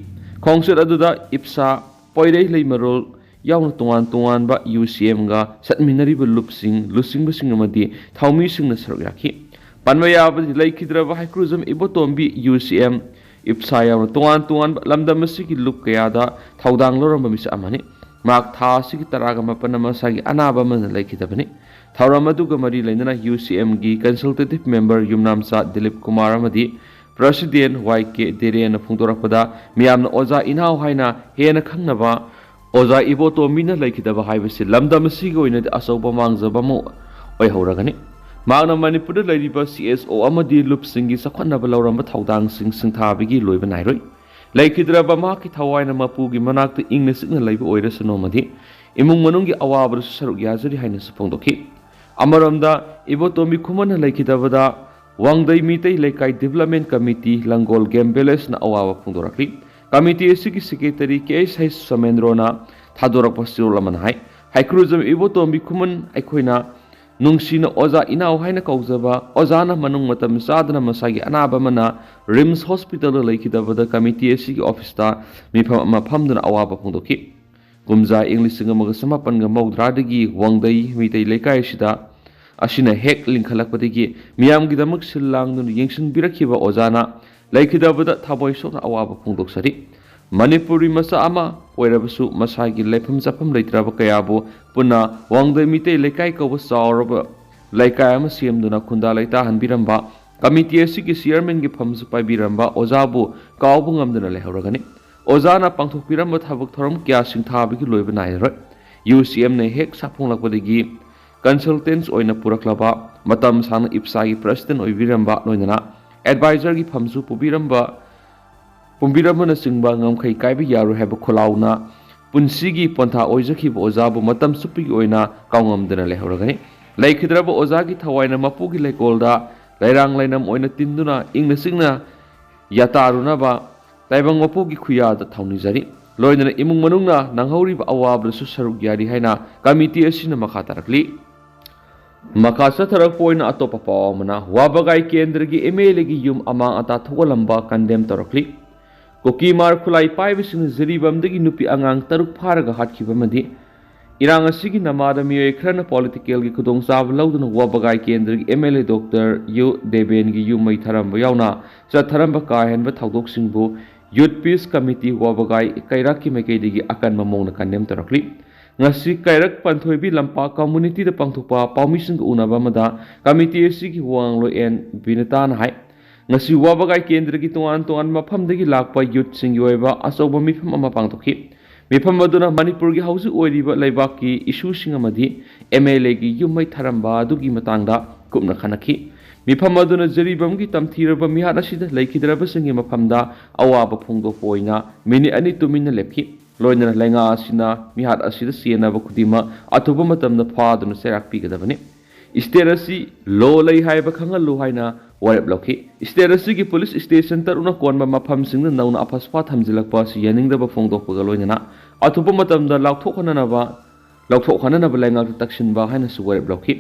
ꯈꯣꯡꯆꯠ ꯑꯗꯨꯗ ꯏꯞꯁꯥ, ꯄꯣꯏꯔꯩ ꯂꯩꯃꯔꯣꯜ, ꯌꯥꯎꯅ ꯇꯣꯉꯥꯟ ꯇꯣꯉꯥꯟꯕ UCMꯒ ꯆꯠꯃꯤꯟꯅꯔꯤꯕ ꯂꯨꯞꯁꯤꯡ, ꯂꯨꯆꯤꯡꯕꯁꯤꯡ ꯑꯃꯗꯤ ꯊꯧꯃꯤꯁꯤꯡꯅ ꯁꯔꯨꯛ ꯌꯥꯈꯤ꯫ ꯄꯟꯕ ꯌꯥꯕꯗꯤ, ꯂꯩꯈꯤꯗ꯭ꯔꯕ ꯍꯩꯀ꯭ꯔꯨꯖꯝ ꯏꯕꯣꯇꯣꯝꯕꯤ UCM, ꯏꯞꯁꯥ ꯌꯥꯎꯅ ꯇꯣꯉꯥꯟ ꯇꯣꯉꯥꯟꯕ ꯂꯝꯗꯝ ꯑꯁꯤꯒꯤ ꯂꯨꯞ ꯀꯌꯥꯗ ꯊꯧꯗꯥꯡ ꯂꯧꯔꯝꯕ ꯃꯤꯁꯛ ꯑꯃꯅꯤ꯫ ꯃꯍꯥꯛ ꯊꯥ ꯑꯁꯤꯒꯤ ꯇꯔꯥꯒ ꯃꯥꯄꯟꯗ ꯃꯁꯥꯒꯤ ꯑꯅꯥꯕ ꯑꯃꯅ ꯂꯩꯈꯤꯗꯕꯅꯤ꯫ ꯊꯧꯔꯝ ꯑꯗꯨꯒ ꯃꯔꯤ ꯂꯩꯅꯅ UCMꯒꯤ consultative member ꯌꯨꯝꯅꯥꯝꯆꯥ ꯗꯤꯂꯤꯞ ꯀꯨꯃꯥꯔ ꯑꯃꯗꯤ President Y K ꯗꯦꯔꯦꯟꯅ ꯐꯣꯡꯗꯣꯔꯛꯄꯗ, ꯃꯤꯌꯥꯝꯅ ꯑꯣꯖꯥ ꯏꯅꯥꯎ ꯍꯥꯏꯅ ꯍꯦꯟꯅ ꯈꯪꯅꯕ ꯑꯣꯖꯥ ꯏꯕꯣꯇꯣꯝꯕꯤꯅ ꯂꯩꯈꯤꯗꯕ ꯍꯥꯏꯕꯁꯤ ꯂꯝꯗꯝ ꯑꯁꯤꯒꯤ ꯑꯣꯏꯅꯗꯤ ꯑꯆꯧꯕ ꯃꯥꯡꯖꯕ ꯑꯃ ꯑꯣꯏꯍꯧꯔꯒꯅꯤ꯫ ꯃꯍꯥꯛꯅ ꯃꯅꯤꯄꯨꯔꯗ ꯂꯩꯔꯤꯕ CSO ꯑꯃꯗꯤ ꯂꯨꯞꯁꯤꯡꯒꯤ ꯆꯥꯎꯈꯠꯅꯕ ꯂꯧꯔꯝꯕ ꯊꯧꯗꯥꯡꯁꯤꯡ ꯁꯤꯡꯊꯥꯕꯒꯤ ꯂꯣꯏꯕ ꯅꯥꯏꯔꯣꯏ꯫ ꯂꯩꯈꯤꯗ꯭ꯔꯕ ꯃꯍꯥꯛꯀꯤ ꯊꯋꯥꯏꯅ ꯃꯄꯨꯒꯤ ꯃꯅꯥꯛꯇ ꯏꯪꯅ ꯆꯤꯛꯅ ꯂꯩꯕ ꯑꯣꯏꯔꯁꯅꯨ ꯑꯃꯗꯤ ꯏꯃꯨꯡ ꯃꯅꯨꯡꯒꯤ ꯑꯋꯥꯕꯗꯁꯨ ꯁꯔꯨꯛ ꯌꯥꯖꯔꯤ ꯍꯥꯏꯅꯁꯨ ꯐꯣꯡꯗꯣꯛꯈꯤ꯫ ꯑꯃꯔꯣꯝꯗ, ꯏꯕꯣꯇꯣꯝꯕꯤ ꯈꯨꯃꯟꯅ ꯂꯩꯈꯤꯗꯕꯗ ꯋꯥꯡꯗꯩ ꯃꯤꯇꯩ ꯂꯩꯀꯥꯏ Development Committee ꯂꯪꯒꯣꯜ Game Villageꯅ ꯑꯋꯥꯕ ꯐꯣꯡꯗꯣꯔꯛꯂꯤ꯫ Committee ꯑꯁꯤꯒꯤ Secretary K H H ꯁꯣꯃꯦꯟꯗ꯭ꯔꯣꯅ ꯊꯥꯗꯣꯔꯛꯄ ꯆꯦꯔꯣꯜ ꯑꯃꯅ ꯍꯥꯏ, ꯍꯩꯀ꯭ꯔꯨꯖꯝ ꯏꯕꯣꯇꯣꯝꯕꯤ ꯈꯨꯃꯟ ꯑꯩꯈꯣꯏꯅ ꯅꯨꯡꯁꯤꯅ ꯑꯣꯖꯥ ꯏꯅꯥꯎ ꯍꯥꯏꯅ ꯀꯧꯖꯕ ꯑꯣꯖꯥꯅ ꯃꯅꯨꯡ ꯃꯇꯝ ꯆꯥꯗꯅ ꯃꯁꯥꯒꯤ ꯑꯅꯥꯕ ꯑꯃꯅ RIMS Hospitalꯗ ꯂꯩꯈꯤꯗꯕꯗ committee ꯑꯁꯤꯒꯤ officeꯇ ꯃꯤꯐꯝ ꯑꯃ ꯐꯝꯗꯨꯅ ꯑꯋꯥꯕ ꯐꯣꯡꯗꯣꯛꯈꯤ꯫ ꯀꯨꯝꯖꯥ ꯏꯪ ꯂꯤꯁꯤꯡ ꯑꯃꯒ ꯆꯃꯥꯄꯟꯒ ꯃꯧꯗ꯭ꯔꯥꯗꯒꯤ ꯋꯥꯡꯗꯩ ꯃꯤꯇꯩ ꯂꯩꯀꯥꯏ ꯑꯁꯤꯗ, ꯑꯁꯤꯅ ꯍꯦꯛ ꯂꯤꯡꯈꯠꯂꯛꯄꯗꯒꯤ ꯃꯤꯌꯥꯝꯒꯤꯗꯃꯛ ꯁꯤꯜ ꯂꯥꯡꯗꯨꯅ ꯌꯦꯡꯁꯤꯟꯕꯤꯔꯛꯈꯤꯕ ꯑꯣꯖꯥꯅ ꯂꯩꯈꯤꯗꯕꯗ ꯊꯃꯣꯏ ꯁꯣꯛꯅ ꯑꯋꯥꯕ ꯐꯣꯡꯗꯣꯛꯆꯔꯤ꯫ ꯃꯅꯤꯄꯨꯔꯤ ꯃꯆꯥ ꯑꯃ ꯑꯣꯏꯔꯕꯁꯨ ꯃꯁꯥꯒꯤ ꯂꯩꯐꯝ ꯆꯥꯐꯝ ꯂꯩꯇ꯭ꯔꯕ ꯀꯌꯥꯕꯨ ꯄꯨꯟꯅ ꯋꯥꯡꯗꯩ ꯃꯤꯇꯩ ꯂꯩꯀꯥꯏ ꯀꯧꯕ ꯆꯥꯎꯔꯕ ꯂꯩꯀꯥꯏ ꯑꯃ ꯁꯦꯝꯗꯨꯅ ꯈꯨꯟꯗꯥ ꯂꯩꯇꯥꯍꯟꯕꯤꯔꯝꯕ, committee ꯑꯁꯤꯒꯤ chairmanꯒꯤ ꯐꯝꯁꯨ ꯄꯥꯏꯕꯤꯔꯝꯕ ꯑꯣꯖꯥꯕꯨ ꯀꯥꯎꯕ ꯉꯝꯗꯅ ꯂꯩꯍꯧꯔꯒꯅꯤ꯫ ꯑꯣꯖꯥꯅ ꯄꯥꯡꯊꯣꯛꯄꯤꯔꯝꯕ ꯊꯕꯛ ꯊꯧꯔꯝ ꯀꯌꯥ ꯁꯤꯡꯊꯥꯕꯒꯤ ꯂꯣꯏꯕ ꯅꯥꯏꯔꯔꯣꯏ꯫ UCMꯅ ꯍꯦꯛ ꯁꯥꯐꯣꯡꯂꯛꯄꯗꯒꯤ consultants ꯑꯣꯏꯅ ꯄꯨꯔꯛꯂꯕ, ꯃꯇꯝ ꯁꯥꯡꯅ ꯏꯞꯁꯥꯒꯤ president ꯑꯣꯏꯕꯤꯔꯝꯕ, ꯂꯣꯏꯅꯅ advisorꯒꯤ ꯐꯝꯁꯨ ꯄꯨꯕꯤꯔꯝꯕ, ꯄꯨꯝꯕꯤꯔꯝꯕꯅꯆꯤꯡꯕ ꯉꯝꯈꯩ ꯀꯥꯏꯕ ꯌꯥꯔꯣꯏ ꯍꯥꯏꯕ ꯈꯣꯜꯂꯥꯎꯅ ꯄꯨꯟꯁꯤꯒꯤ ꯄꯣꯟꯊꯥ ꯑꯣꯏꯖꯈꯤꯕ ꯑꯣꯖꯥꯕꯨ ꯃꯇꯝ ꯆꯨꯞꯄꯒꯤ ꯑꯣꯏꯅ ꯀꯥꯎꯉꯝꯗꯅ ꯂꯩꯍꯧꯔꯒꯅꯤ꯫ ꯂꯩꯈꯤꯗ꯭ꯔꯕ ꯑꯣꯖꯥꯒꯤ ꯊꯋꯥꯏꯅ ꯃꯄꯨꯒꯤ ꯂꯩꯀꯣꯜꯗ ꯂꯩꯔꯥꯡ ꯂꯩꯅꯝ ꯑꯣꯏꯅ ꯇꯤꯟꯗꯨꯅ ꯏꯪꯅ ꯆꯤꯛꯅ ꯌꯥꯇꯥꯔꯨꯅꯕ ꯇꯥꯏꯕꯪ ꯃꯄꯨꯒꯤ ꯈꯨꯌꯥꯗ ꯊꯧꯅꯤꯖꯔꯤ꯫ ꯂꯣꯏꯅꯅ ꯏꯃꯨꯡ ꯃꯅꯨꯡꯅ ꯅꯪꯍꯧꯔꯤꯕ ꯑꯋꯥꯕꯗꯁꯨ ꯁꯔꯨꯛ ꯌꯥꯔꯤ ꯍꯥꯏꯅ committee ꯑꯁꯤꯅ ꯃꯈꯥ ꯇꯥꯔꯛꯂꯤ꯫ ꯃꯈꯥ ꯆꯠꯊꯔꯛꯄ ꯑꯣꯏꯅ ꯑꯇꯣꯞꯄ ꯄꯥꯎ ꯑꯃꯅ, ꯋꯥꯕꯒꯥꯏ ꯀꯦꯟꯗ꯭ꯔꯒꯤ MLAꯒꯤ ꯌꯨꯝ ꯑꯃꯥꯡ ꯑꯇꯥ ꯊꯣꯛꯍꯜꯂꯝꯕ condemn ꯇꯧꯔꯛꯂꯤ꯫ ꯀꯨꯀꯤꯃꯥꯔ ꯈꯨꯠꯂꯥꯏ ꯄꯥꯏꯕꯁꯤꯡꯅ ꯖꯤꯔꯤꯕꯥꯝꯗꯒꯤ ꯅꯨꯄꯤ ꯑꯉꯥꯡ ꯇꯔꯨꯛ ꯐꯥꯔꯒ ꯍꯥꯠꯈꯤꯕ ꯑꯃꯗꯤ ꯏꯔꯥꯡ ꯑꯁꯤꯒꯤ ꯅꯃꯥꯗ ꯃꯤꯑꯣꯏ ꯈꯔꯅ ꯄꯣꯂꯤꯇꯤꯀꯦꯜꯒꯤ ꯈꯨꯗꯣꯡꯆꯥꯕ ꯂꯧꯗꯨꯅ ꯋꯥꯕꯒꯥꯏ ꯀꯦꯟꯗ꯭ꯔꯒꯤ M L A doctor Y ꯗꯦꯕꯦꯟꯒꯤ ꯌꯨꯝ ꯃꯩ ꯊꯥꯔꯝꯕ ꯌꯥꯎꯅ ꯆꯠꯊꯔꯝꯕ ꯀꯥ ꯍꯦꯟꯕ ꯊꯧꯗꯣꯛꯁꯤꯡꯕꯨ ꯌꯨꯠ ꯄꯤꯁ ꯀꯃꯤꯇꯤ ꯋꯥꯕꯒꯥꯏ ꯀꯩꯔꯥꯛꯀꯤ ꯃꯥꯏꯀꯩꯗꯒꯤ ꯑꯀꯟꯕ ꯃꯑꯣꯡꯗ ꯀꯟꯗꯦꯝ ꯇꯧꯔꯛꯂꯤ꯫ ꯉꯁꯤ ꯀꯩꯔꯛ ꯄꯟꯊꯣꯏꯕꯤ ꯂꯝꯄꯥꯛ ꯀꯝꯃꯨꯅꯤꯇꯤꯗ ꯄꯥꯡꯊꯣꯛꯄ ꯄꯥꯎꯃꯤꯁꯤꯡꯒ ꯎꯅꯕ ꯑꯃꯗ ꯀꯃꯤꯇꯤ ꯑꯁꯤꯒꯤ ꯋꯥꯉꯥꯡꯂꯣꯏ ꯑꯦꯟ ꯕꯤꯅꯤꯇꯥꯅ ꯍꯥꯏ, ꯉꯁꯤ ꯋꯥꯕꯒꯥꯏ ꯀꯦꯟꯗ꯭ꯔꯒꯤ ꯇꯣꯉꯥꯟ ꯇꯣꯉꯥꯟꯕ ꯃꯐꯝꯗꯒꯤ ꯂꯥꯛꯄ ꯌꯨꯠꯁꯤꯡꯒꯤ ꯑꯣꯏꯕ ꯑꯆꯧꯕ ꯃꯤꯐꯝ ꯑꯃ ꯄꯥꯡꯊꯣꯛꯈꯤ꯫ ꯃꯤꯐꯝ ꯑꯗꯨꯅ ꯃꯅꯤꯄꯨꯔꯒꯤ ꯍꯧꯖꯤꯛ ꯑꯣꯏꯔꯤꯕ ꯂꯩꯕꯥꯛꯀꯤ ꯏꯁꯨꯁꯤꯡ ꯑꯃꯗꯤ ꯑꯦꯝ ꯑꯦꯜ ꯑꯦꯒꯤ ꯌꯨꯝ ꯃꯩ ꯊꯥꯔꯝꯕ ꯑꯗꯨꯒꯤ ꯃꯇꯥꯡꯗ ꯀꯨꯞꯅ ꯈꯟꯅꯈꯤ꯫ ꯃꯤꯐꯝ ꯑꯗꯨꯅ ꯖꯤꯔꯤꯕꯥꯝꯒꯤ ꯇꯝꯊꯤꯔꯕ ꯃꯤꯍꯥꯠ ꯑꯁꯤꯗ ꯂꯩꯈꯤꯗ꯭ꯔꯕꯁꯤꯡꯒꯤ ꯃꯐꯝꯗ ꯑꯋꯥꯕ ꯐꯣꯡꯗꯣꯛꯄ ꯑꯣꯏꯅ ꯃꯤꯅꯤꯠ ꯑꯅꯤ ꯇꯨꯃꯤꯟꯅ ꯂꯦꯞꯈꯤ꯫ ꯂꯣꯏꯅꯅ ꯂꯩꯉꯥꯛ ꯑꯁꯤꯅ ꯃꯤꯍꯥꯠ ꯑꯁꯤꯗ ꯆꯦꯟꯅꯕ ꯈꯨꯗꯤꯡꯃꯛ ꯑꯊꯨꯕ ꯃꯇꯝꯗ ꯐꯥꯗꯨꯅ ꯆꯩꯔꯥꯛ ꯄꯤꯒꯗꯕꯅꯤ꯫ ꯁ꯭ꯇꯦꯠ ꯑꯁꯤ ꯂꯣ ꯂꯩ ꯍꯥꯏꯕ ꯈꯪꯍꯜꯂꯨ ꯍꯥꯏꯅ ꯋꯥꯔꯦꯞ ꯂꯧꯈꯤ꯫ ꯁ꯭ꯇꯦꯠ ꯑꯁꯤꯒꯤ ꯄꯨꯂꯤꯁ ꯁ꯭ꯇꯦꯁꯟ ꯇꯔꯨꯛꯅ ꯀꯣꯟꯕ ꯃꯐꯝꯁꯤꯡꯗ ꯅꯧꯅ ꯑꯐꯁꯄꯥ ꯊꯝꯖꯤꯜꯂꯛꯄ ꯑꯁꯤ ꯌꯥꯅꯤꯡꯗꯕ ꯐꯣꯡꯗꯣꯛꯄꯒ ꯂꯣꯏꯅꯅ ꯑꯊꯨꯕ ꯃꯇꯝꯗ ꯂꯥꯎꯊꯣꯛꯍꯟꯅꯕ, ꯂꯧꯊꯣꯛꯍꯟꯅꯕ ꯂꯩꯉꯥꯛꯇ ꯇꯛꯁꯤꯟꯕ ꯍꯥꯏꯅꯁꯨ ꯋꯥꯔꯦꯞ ꯂꯧꯈꯤ꯫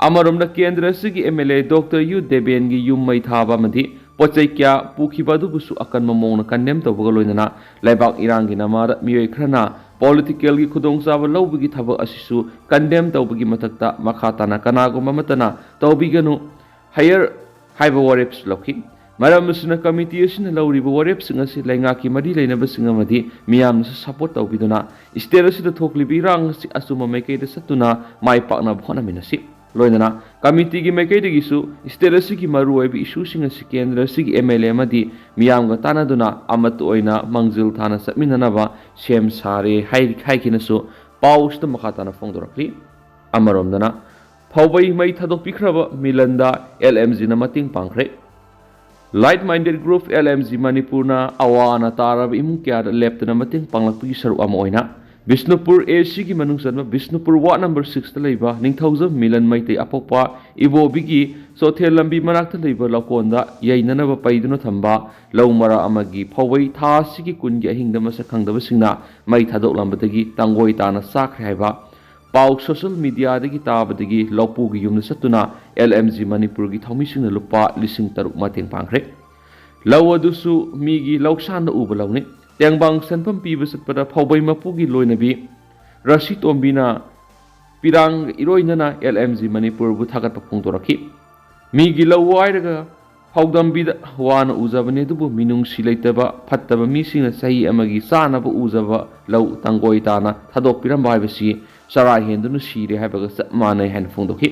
ꯑꯃꯔꯣꯝꯗ ꯀꯦꯟꯗ꯭ꯔ ꯑꯁꯤꯒꯤ M L A doctor Y ꯗꯦꯕꯦꯟꯒꯤ ꯌꯨꯝ ꯃꯩ ꯊꯥꯕ ꯑꯃꯗꯤ ꯄꯣꯠ ꯆꯩ ꯀꯌꯥ ꯄꯨꯈꯤꯕ ꯑꯗꯨꯕꯨꯁꯨ ꯑꯀꯟꯕ ꯃꯑꯣꯡꯗ ꯀꯟꯗꯦꯝ ꯇꯧꯕꯒ ꯂꯣꯏꯅꯅ ꯂꯩꯕꯥꯛ ꯏꯔꯥꯡꯒꯤ ꯅꯃꯥꯗ ꯃꯤꯑꯣꯏ ꯈꯔꯅ ꯄꯣꯂꯤꯇꯤꯀꯦꯜꯒꯤ ꯈꯨꯗꯣꯡꯆꯥꯕ ꯂꯧꯕꯒꯤ ꯊꯕꯛ ꯑꯁꯤꯁꯨ ꯀꯟꯗꯦꯝ ꯇꯧꯕꯒꯤ ꯃꯊꯛꯇ ꯃꯈꯥ ꯇꯥꯅ ꯀꯅꯥꯒꯨꯝꯕ ꯑꯃꯠꯇꯅ ꯇꯧꯕꯤꯒꯅꯨ ꯍꯥꯏꯌꯔ ꯍꯥꯏꯕ ꯋꯥꯔꯦꯞꯁꯨ ꯂꯧꯈꯤ꯫ ꯃꯔꯝ ꯑꯁꯤꯅ ꯀꯃꯤꯇꯤ ꯑꯁꯤꯅ ꯂꯧꯔꯤꯕ ꯋꯥꯔꯦꯞꯁꯤꯡ ꯑꯁꯤ ꯂꯩꯉꯥꯛꯀꯤ ꯃꯔꯤ ꯂꯩꯅꯕꯁꯤꯡ ꯑꯃꯗꯤ ꯃꯤꯌꯥꯝꯅꯁꯨ ꯁꯄꯣꯔꯠ ꯇꯧꯕꯤꯗꯨꯅ ꯁ꯭ꯇꯦꯠ ꯑꯁꯤꯗ ꯊꯣꯛꯂꯤꯕ ꯏꯔꯥꯡ ꯑꯁꯤ ꯑꯆꯨꯝꯕ ꯃꯥꯏꯀꯩꯗ ꯆꯠꯇꯨꯅ ꯃꯥꯏ ꯄꯥꯛꯅꯕ ꯍꯣꯠꯅꯃꯤꯟꯅꯁꯤ꯫ ꯂꯣꯏꯅꯅ ꯀꯃꯤꯇꯤꯒꯤ ꯃꯥꯏꯀꯩꯗꯒꯤꯁꯨ ꯁ꯭ꯇꯦꯠ ꯑꯁꯤꯒꯤ ꯃꯔꯨꯑꯣꯏꯕ ꯏꯁꯨꯁꯤꯡ ꯑꯁꯤ ꯀꯦꯟꯗ꯭ꯔ ꯑꯁꯤꯒꯤ ꯑꯦꯝ ꯑꯦꯜ ꯑꯦ ꯑꯃꯗꯤ ꯃꯤꯌꯥꯝꯒ ꯇꯥꯟꯅꯗꯨꯅ ꯑꯃꯠꯇ ꯑꯣꯏꯅ ꯃꯥꯡꯖꯤꯜ ꯊꯥꯅ ꯆꯠꯃꯤꯟꯅꯅꯕ ꯁꯦꯝ ꯁꯥꯔꯦ ꯍꯥꯏ-, ꯍꯥꯏꯈꯤꯅꯁꯨ ꯄꯥꯎꯁꯤꯗ ꯃꯈꯥ ꯇꯥꯅ ꯐꯣꯡꯗꯣꯔꯛꯂꯤ꯫ ꯑꯃꯔꯣꯝꯗꯅ ꯐꯥꯎꯕꯩ ꯃꯩ ꯊꯥꯗꯣꯛꯄꯤꯈ꯭ꯔꯕ ꯃꯤꯂꯟꯗ ꯑꯦꯜ ꯑꯦꯝ ꯖꯤꯅ ꯃꯇꯦꯡ ꯄꯥꯡꯈ꯭ꯔꯦ꯫ Like Minded Group L M G ꯃꯅꯤꯄꯨꯔꯅ ꯑꯋꯥ ꯑꯅꯥ ꯇꯥꯔꯕ ꯏꯃꯨꯡ ꯀꯌꯥꯗ ꯂꯦꯞꯇꯅ ꯃꯇꯦꯡ ꯄꯥꯡꯂꯛꯄꯒꯤ ꯁꯔꯨꯛ ꯑꯃ ꯑꯣꯏꯅ ꯕꯤꯁꯅꯨꯄꯨꯔ ꯑꯦ ꯁꯤꯒꯤ ꯃꯅꯨꯡ ꯆꯟꯕ ꯕꯤꯁꯅꯨꯄꯨꯔ ꯋꯥꯔꯗ ꯅꯝꯕꯔ ꯁꯤꯛꯁꯇ ꯂꯩꯕ ꯅꯤꯡꯊꯧꯖꯝ ꯃꯤꯂꯟ ꯃꯩꯇꯩ ꯑꯄꯣꯛꯄ ꯏꯕꯣꯕꯤꯒꯤ ꯆꯣꯊꯦꯜ ꯂꯝꯕꯤ ꯃꯅꯥꯛꯇ ꯂꯩꯕ ꯂꯧꯀꯣꯟꯗ ꯌꯩꯅꯅꯕ ꯄꯩꯗꯨꯅ ꯊꯝꯕ ꯂꯧ ꯃꯔꯥ ꯑꯃꯒꯤ ꯐꯧꯕꯩ ꯊꯥ ꯑꯁꯤꯒꯤ ꯀꯨꯟꯒꯤ ꯑꯍꯤꯡꯗ ꯃꯁꯛ ꯈꯪꯗꯕꯁꯤꯡꯅ ꯃꯩ ꯊꯥꯗꯣꯛꯂꯝꯕꯗꯒꯤ ꯇꯥꯡꯒꯣꯏ ꯇꯥꯅ ꯆꯥꯈ꯭ꯔꯦ ꯍꯥꯏꯕ ꯄꯥꯎ ꯁꯣꯁꯤꯌꯦꯜ ꯃꯤꯗꯤꯌꯥꯗꯒꯤ ꯇꯥꯕꯗꯒꯤ ꯂꯧꯄꯨꯒꯤ ꯌꯨꯝꯗ ꯆꯠꯇꯨꯅ ꯑꯦꯜ ꯑꯦꯝ ꯖꯤ ꯃꯅꯤꯄꯨꯔꯒꯤ ꯊꯧꯃꯤꯁꯤꯡꯅ ꯂꯨꯄꯥ ꯂꯤꯁꯤꯡ ꯇꯔꯨꯛ ꯃꯇꯦꯡ ꯄꯥꯡꯈ꯭ꯔꯦ꯫ ꯂꯧ ꯑꯗꯨꯁꯨ ꯃꯤꯒꯤ ꯂꯧꯁꯥꯟꯗ ꯎꯕ ꯂꯧꯅꯤ꯫ ꯇꯦꯡꯕꯥꯡ ꯁꯦꯟꯐꯝ ꯄꯤꯕ ꯆꯠꯄꯗ ꯐꯧꯕꯩ ꯃꯄꯨꯒꯤ ꯂꯣꯏꯅꯕꯤ ꯔꯥꯁꯤ ꯇꯣꯝꯕꯤꯅ ꯄꯤꯔꯥꯡꯒ ꯏꯔꯣꯏꯅꯅ ꯑꯦꯜ ꯑꯦꯝ ꯖꯤ ꯃꯅꯤꯄꯨꯔꯕꯨ ꯊꯥꯒꯠꯄ ꯐꯣꯡꯗꯣꯔꯛꯈꯤ꯫ ꯃꯤꯒꯤ ꯂꯧ ꯋꯥꯏꯔꯒ ꯐꯥꯎꯗꯝꯕꯤꯗ ꯋꯥꯅ ꯎꯖꯕꯅꯤ, ꯑꯗꯨꯕꯨ ꯃꯤꯅꯨꯡꯁꯤ ꯂꯩꯇꯕ ꯐꯠꯇꯕ ꯃꯤꯁꯤꯡꯅ ꯆꯍꯤ ꯑꯃꯒꯤ ꯆꯥꯅꯕ ꯎꯖꯕ ꯂꯧ ꯇꯪꯒꯣꯏ ꯇꯥꯅ ꯊꯥꯗꯣꯛꯄꯤꯔꯝꯕ ꯍꯥꯏꯕꯁꯤ ꯆꯔꯥ ꯍꯦꯟꯗꯨꯅ ꯁꯤꯔꯦ ꯍꯥꯏꯕꯒ ꯆꯞ ꯃꯥꯟꯅꯩ ꯍꯥꯏꯅ ꯐꯣꯡꯗꯣꯛꯈꯤ꯫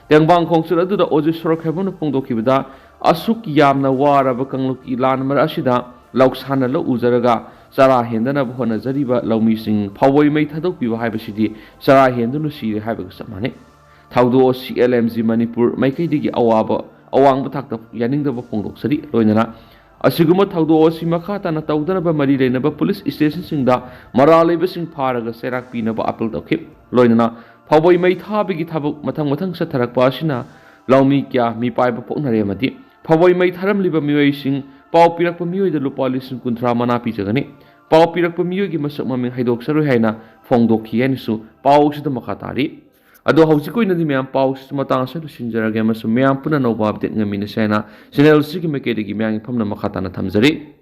ꯇꯦꯡꯕꯥꯡ ꯈꯣꯡꯆꯠ ꯑꯗꯨꯗ ꯑꯣꯖꯤꯠ ꯁꯣꯔꯣꯛꯈꯦꯝꯕꯝꯅ ꯐꯣꯡꯗꯣꯛꯈꯤꯕꯗ, ꯑꯁꯨꯛ ꯌꯥꯝꯅ ꯋꯥꯔꯕ ꯀꯥꯡꯂꯨꯞꯀꯤ ꯂꯥꯟ ꯃꯔꯛ ꯑꯁꯤꯗ ꯂꯧꯁꯥꯟꯅ ꯂꯧ ꯎꯖꯔꯒ ꯆꯔꯥ ꯍꯦꯟꯗꯅꯕ ꯍꯣꯠꯅꯖꯔꯤꯕ ꯂꯧꯃꯤꯁꯤꯡ ꯐꯥꯎꯕꯩ ꯃꯩ ꯊꯥꯗꯣꯛꯄꯤꯕ ꯍꯥꯏꯕꯁꯤꯗꯤ ꯆꯔꯥ ꯍꯦꯟꯗꯨꯅ ꯁꯤꯔꯦ ꯍꯥꯏꯕꯒ ꯆꯞ ꯃꯥꯟꯅꯩ꯫ ꯊꯧꯗꯣꯛ ꯑꯁꯤ ꯑꯦꯜ ꯑꯦꯝ ꯖꯤ ꯃꯅꯤꯄꯨꯔ ꯃꯥꯏꯀꯩꯗꯒꯤ ꯑꯋꯥꯕ, ꯑꯋꯥꯡꯕ ꯊꯥꯛꯇ ꯌꯥꯅꯤꯡꯗꯕ ꯐꯣꯡꯗꯣꯛꯆꯔꯤ꯫ ꯂꯣꯏꯅꯅ ꯑꯁꯤꯒꯨꯝꯕ ꯊꯧꯗꯣꯛ ꯑꯁꯤ ꯃꯈꯥ ꯇꯥꯅ ꯇꯧꯗꯅꯕ ꯃꯔꯤ ꯂꯩꯅꯕ ꯄꯨꯂꯤꯁ ꯁ꯭ꯇꯦꯁꯟꯁꯤꯡꯗ ꯃꯔꯥꯜ ꯂꯩꯕꯁꯤꯡ ꯐꯥꯔꯒ ꯆꯩꯔꯥꯛ ꯄꯤꯅꯕ ꯑꯥꯄꯤꯜ ꯇꯧꯈꯤ꯫ ꯂꯣꯏꯅꯅ ꯐꯥꯎꯕꯩ ꯃꯩ ꯊꯥꯕꯒꯤ ꯊꯕꯛ ꯃꯊꯪ ꯃꯊꯪ ꯆꯠꯊꯔꯛꯄ ꯑꯁꯤꯅ ꯂꯧꯃꯤ ꯀꯌꯥ ꯃꯤꯄꯥꯏꯕ ꯄꯣꯛꯅꯔꯦ ꯑꯃꯗꯤ ꯐꯥꯎꯕꯩ ꯃꯩ ꯊꯥꯔꯝꯂꯤꯕ ꯃꯤꯑꯣꯏꯁꯤꯡ ꯄꯥꯎ ꯄꯤꯔꯛꯄ ꯃꯤꯑꯣꯏꯗ ꯂꯨꯄꯥ ꯂꯤꯁꯤꯡ ꯀꯨꯟꯊ꯭ꯔꯥ ꯃꯅꯥ ꯄꯤꯖꯒꯅꯤ꯫ ꯄꯥꯎ ꯄꯤꯔꯛꯄ ꯃꯤꯑꯣꯏꯒꯤ ꯃꯁꯛ ꯃꯃꯤꯡ ꯍꯥꯏꯗꯣꯛꯆꯔꯣꯏ ꯍꯥꯏꯅ ꯐꯣꯡꯗꯣꯛꯈꯤ ꯍꯥꯏꯅꯁꯨ ꯄꯥꯎ ꯑꯁꯤꯗ ꯃꯈꯥ ꯇꯥꯔꯤ꯫ ꯑꯗꯣ ꯍꯧꯖꯤꯛꯀꯤ ꯑꯣꯏꯅꯗꯤ ꯃꯌꯥꯝ ꯄꯥꯎ ꯑꯁꯤ ꯃꯇꯥꯡ ꯑꯁꯤꯗ ꯂꯣꯏꯁꯤꯟꯖꯔꯒꯦ ꯑꯃꯁꯨꯡ ꯃꯌꯥꯝ ꯄꯨꯟꯅ ꯑꯅꯧꯕ ꯑꯞꯗꯦꯠ ꯉꯥꯏꯃꯤꯟꯅꯁꯦ ꯍꯥꯏꯅ ꯆꯦꯅꯦꯜ ꯑꯁꯤꯒꯤ ꯃꯥꯏꯀꯩꯗꯒꯤ ꯃꯌꯥꯝꯒꯤ ꯐꯝꯅ ꯃꯈꯥ ꯇꯥꯅ ꯊꯝꯖꯔꯤ꯫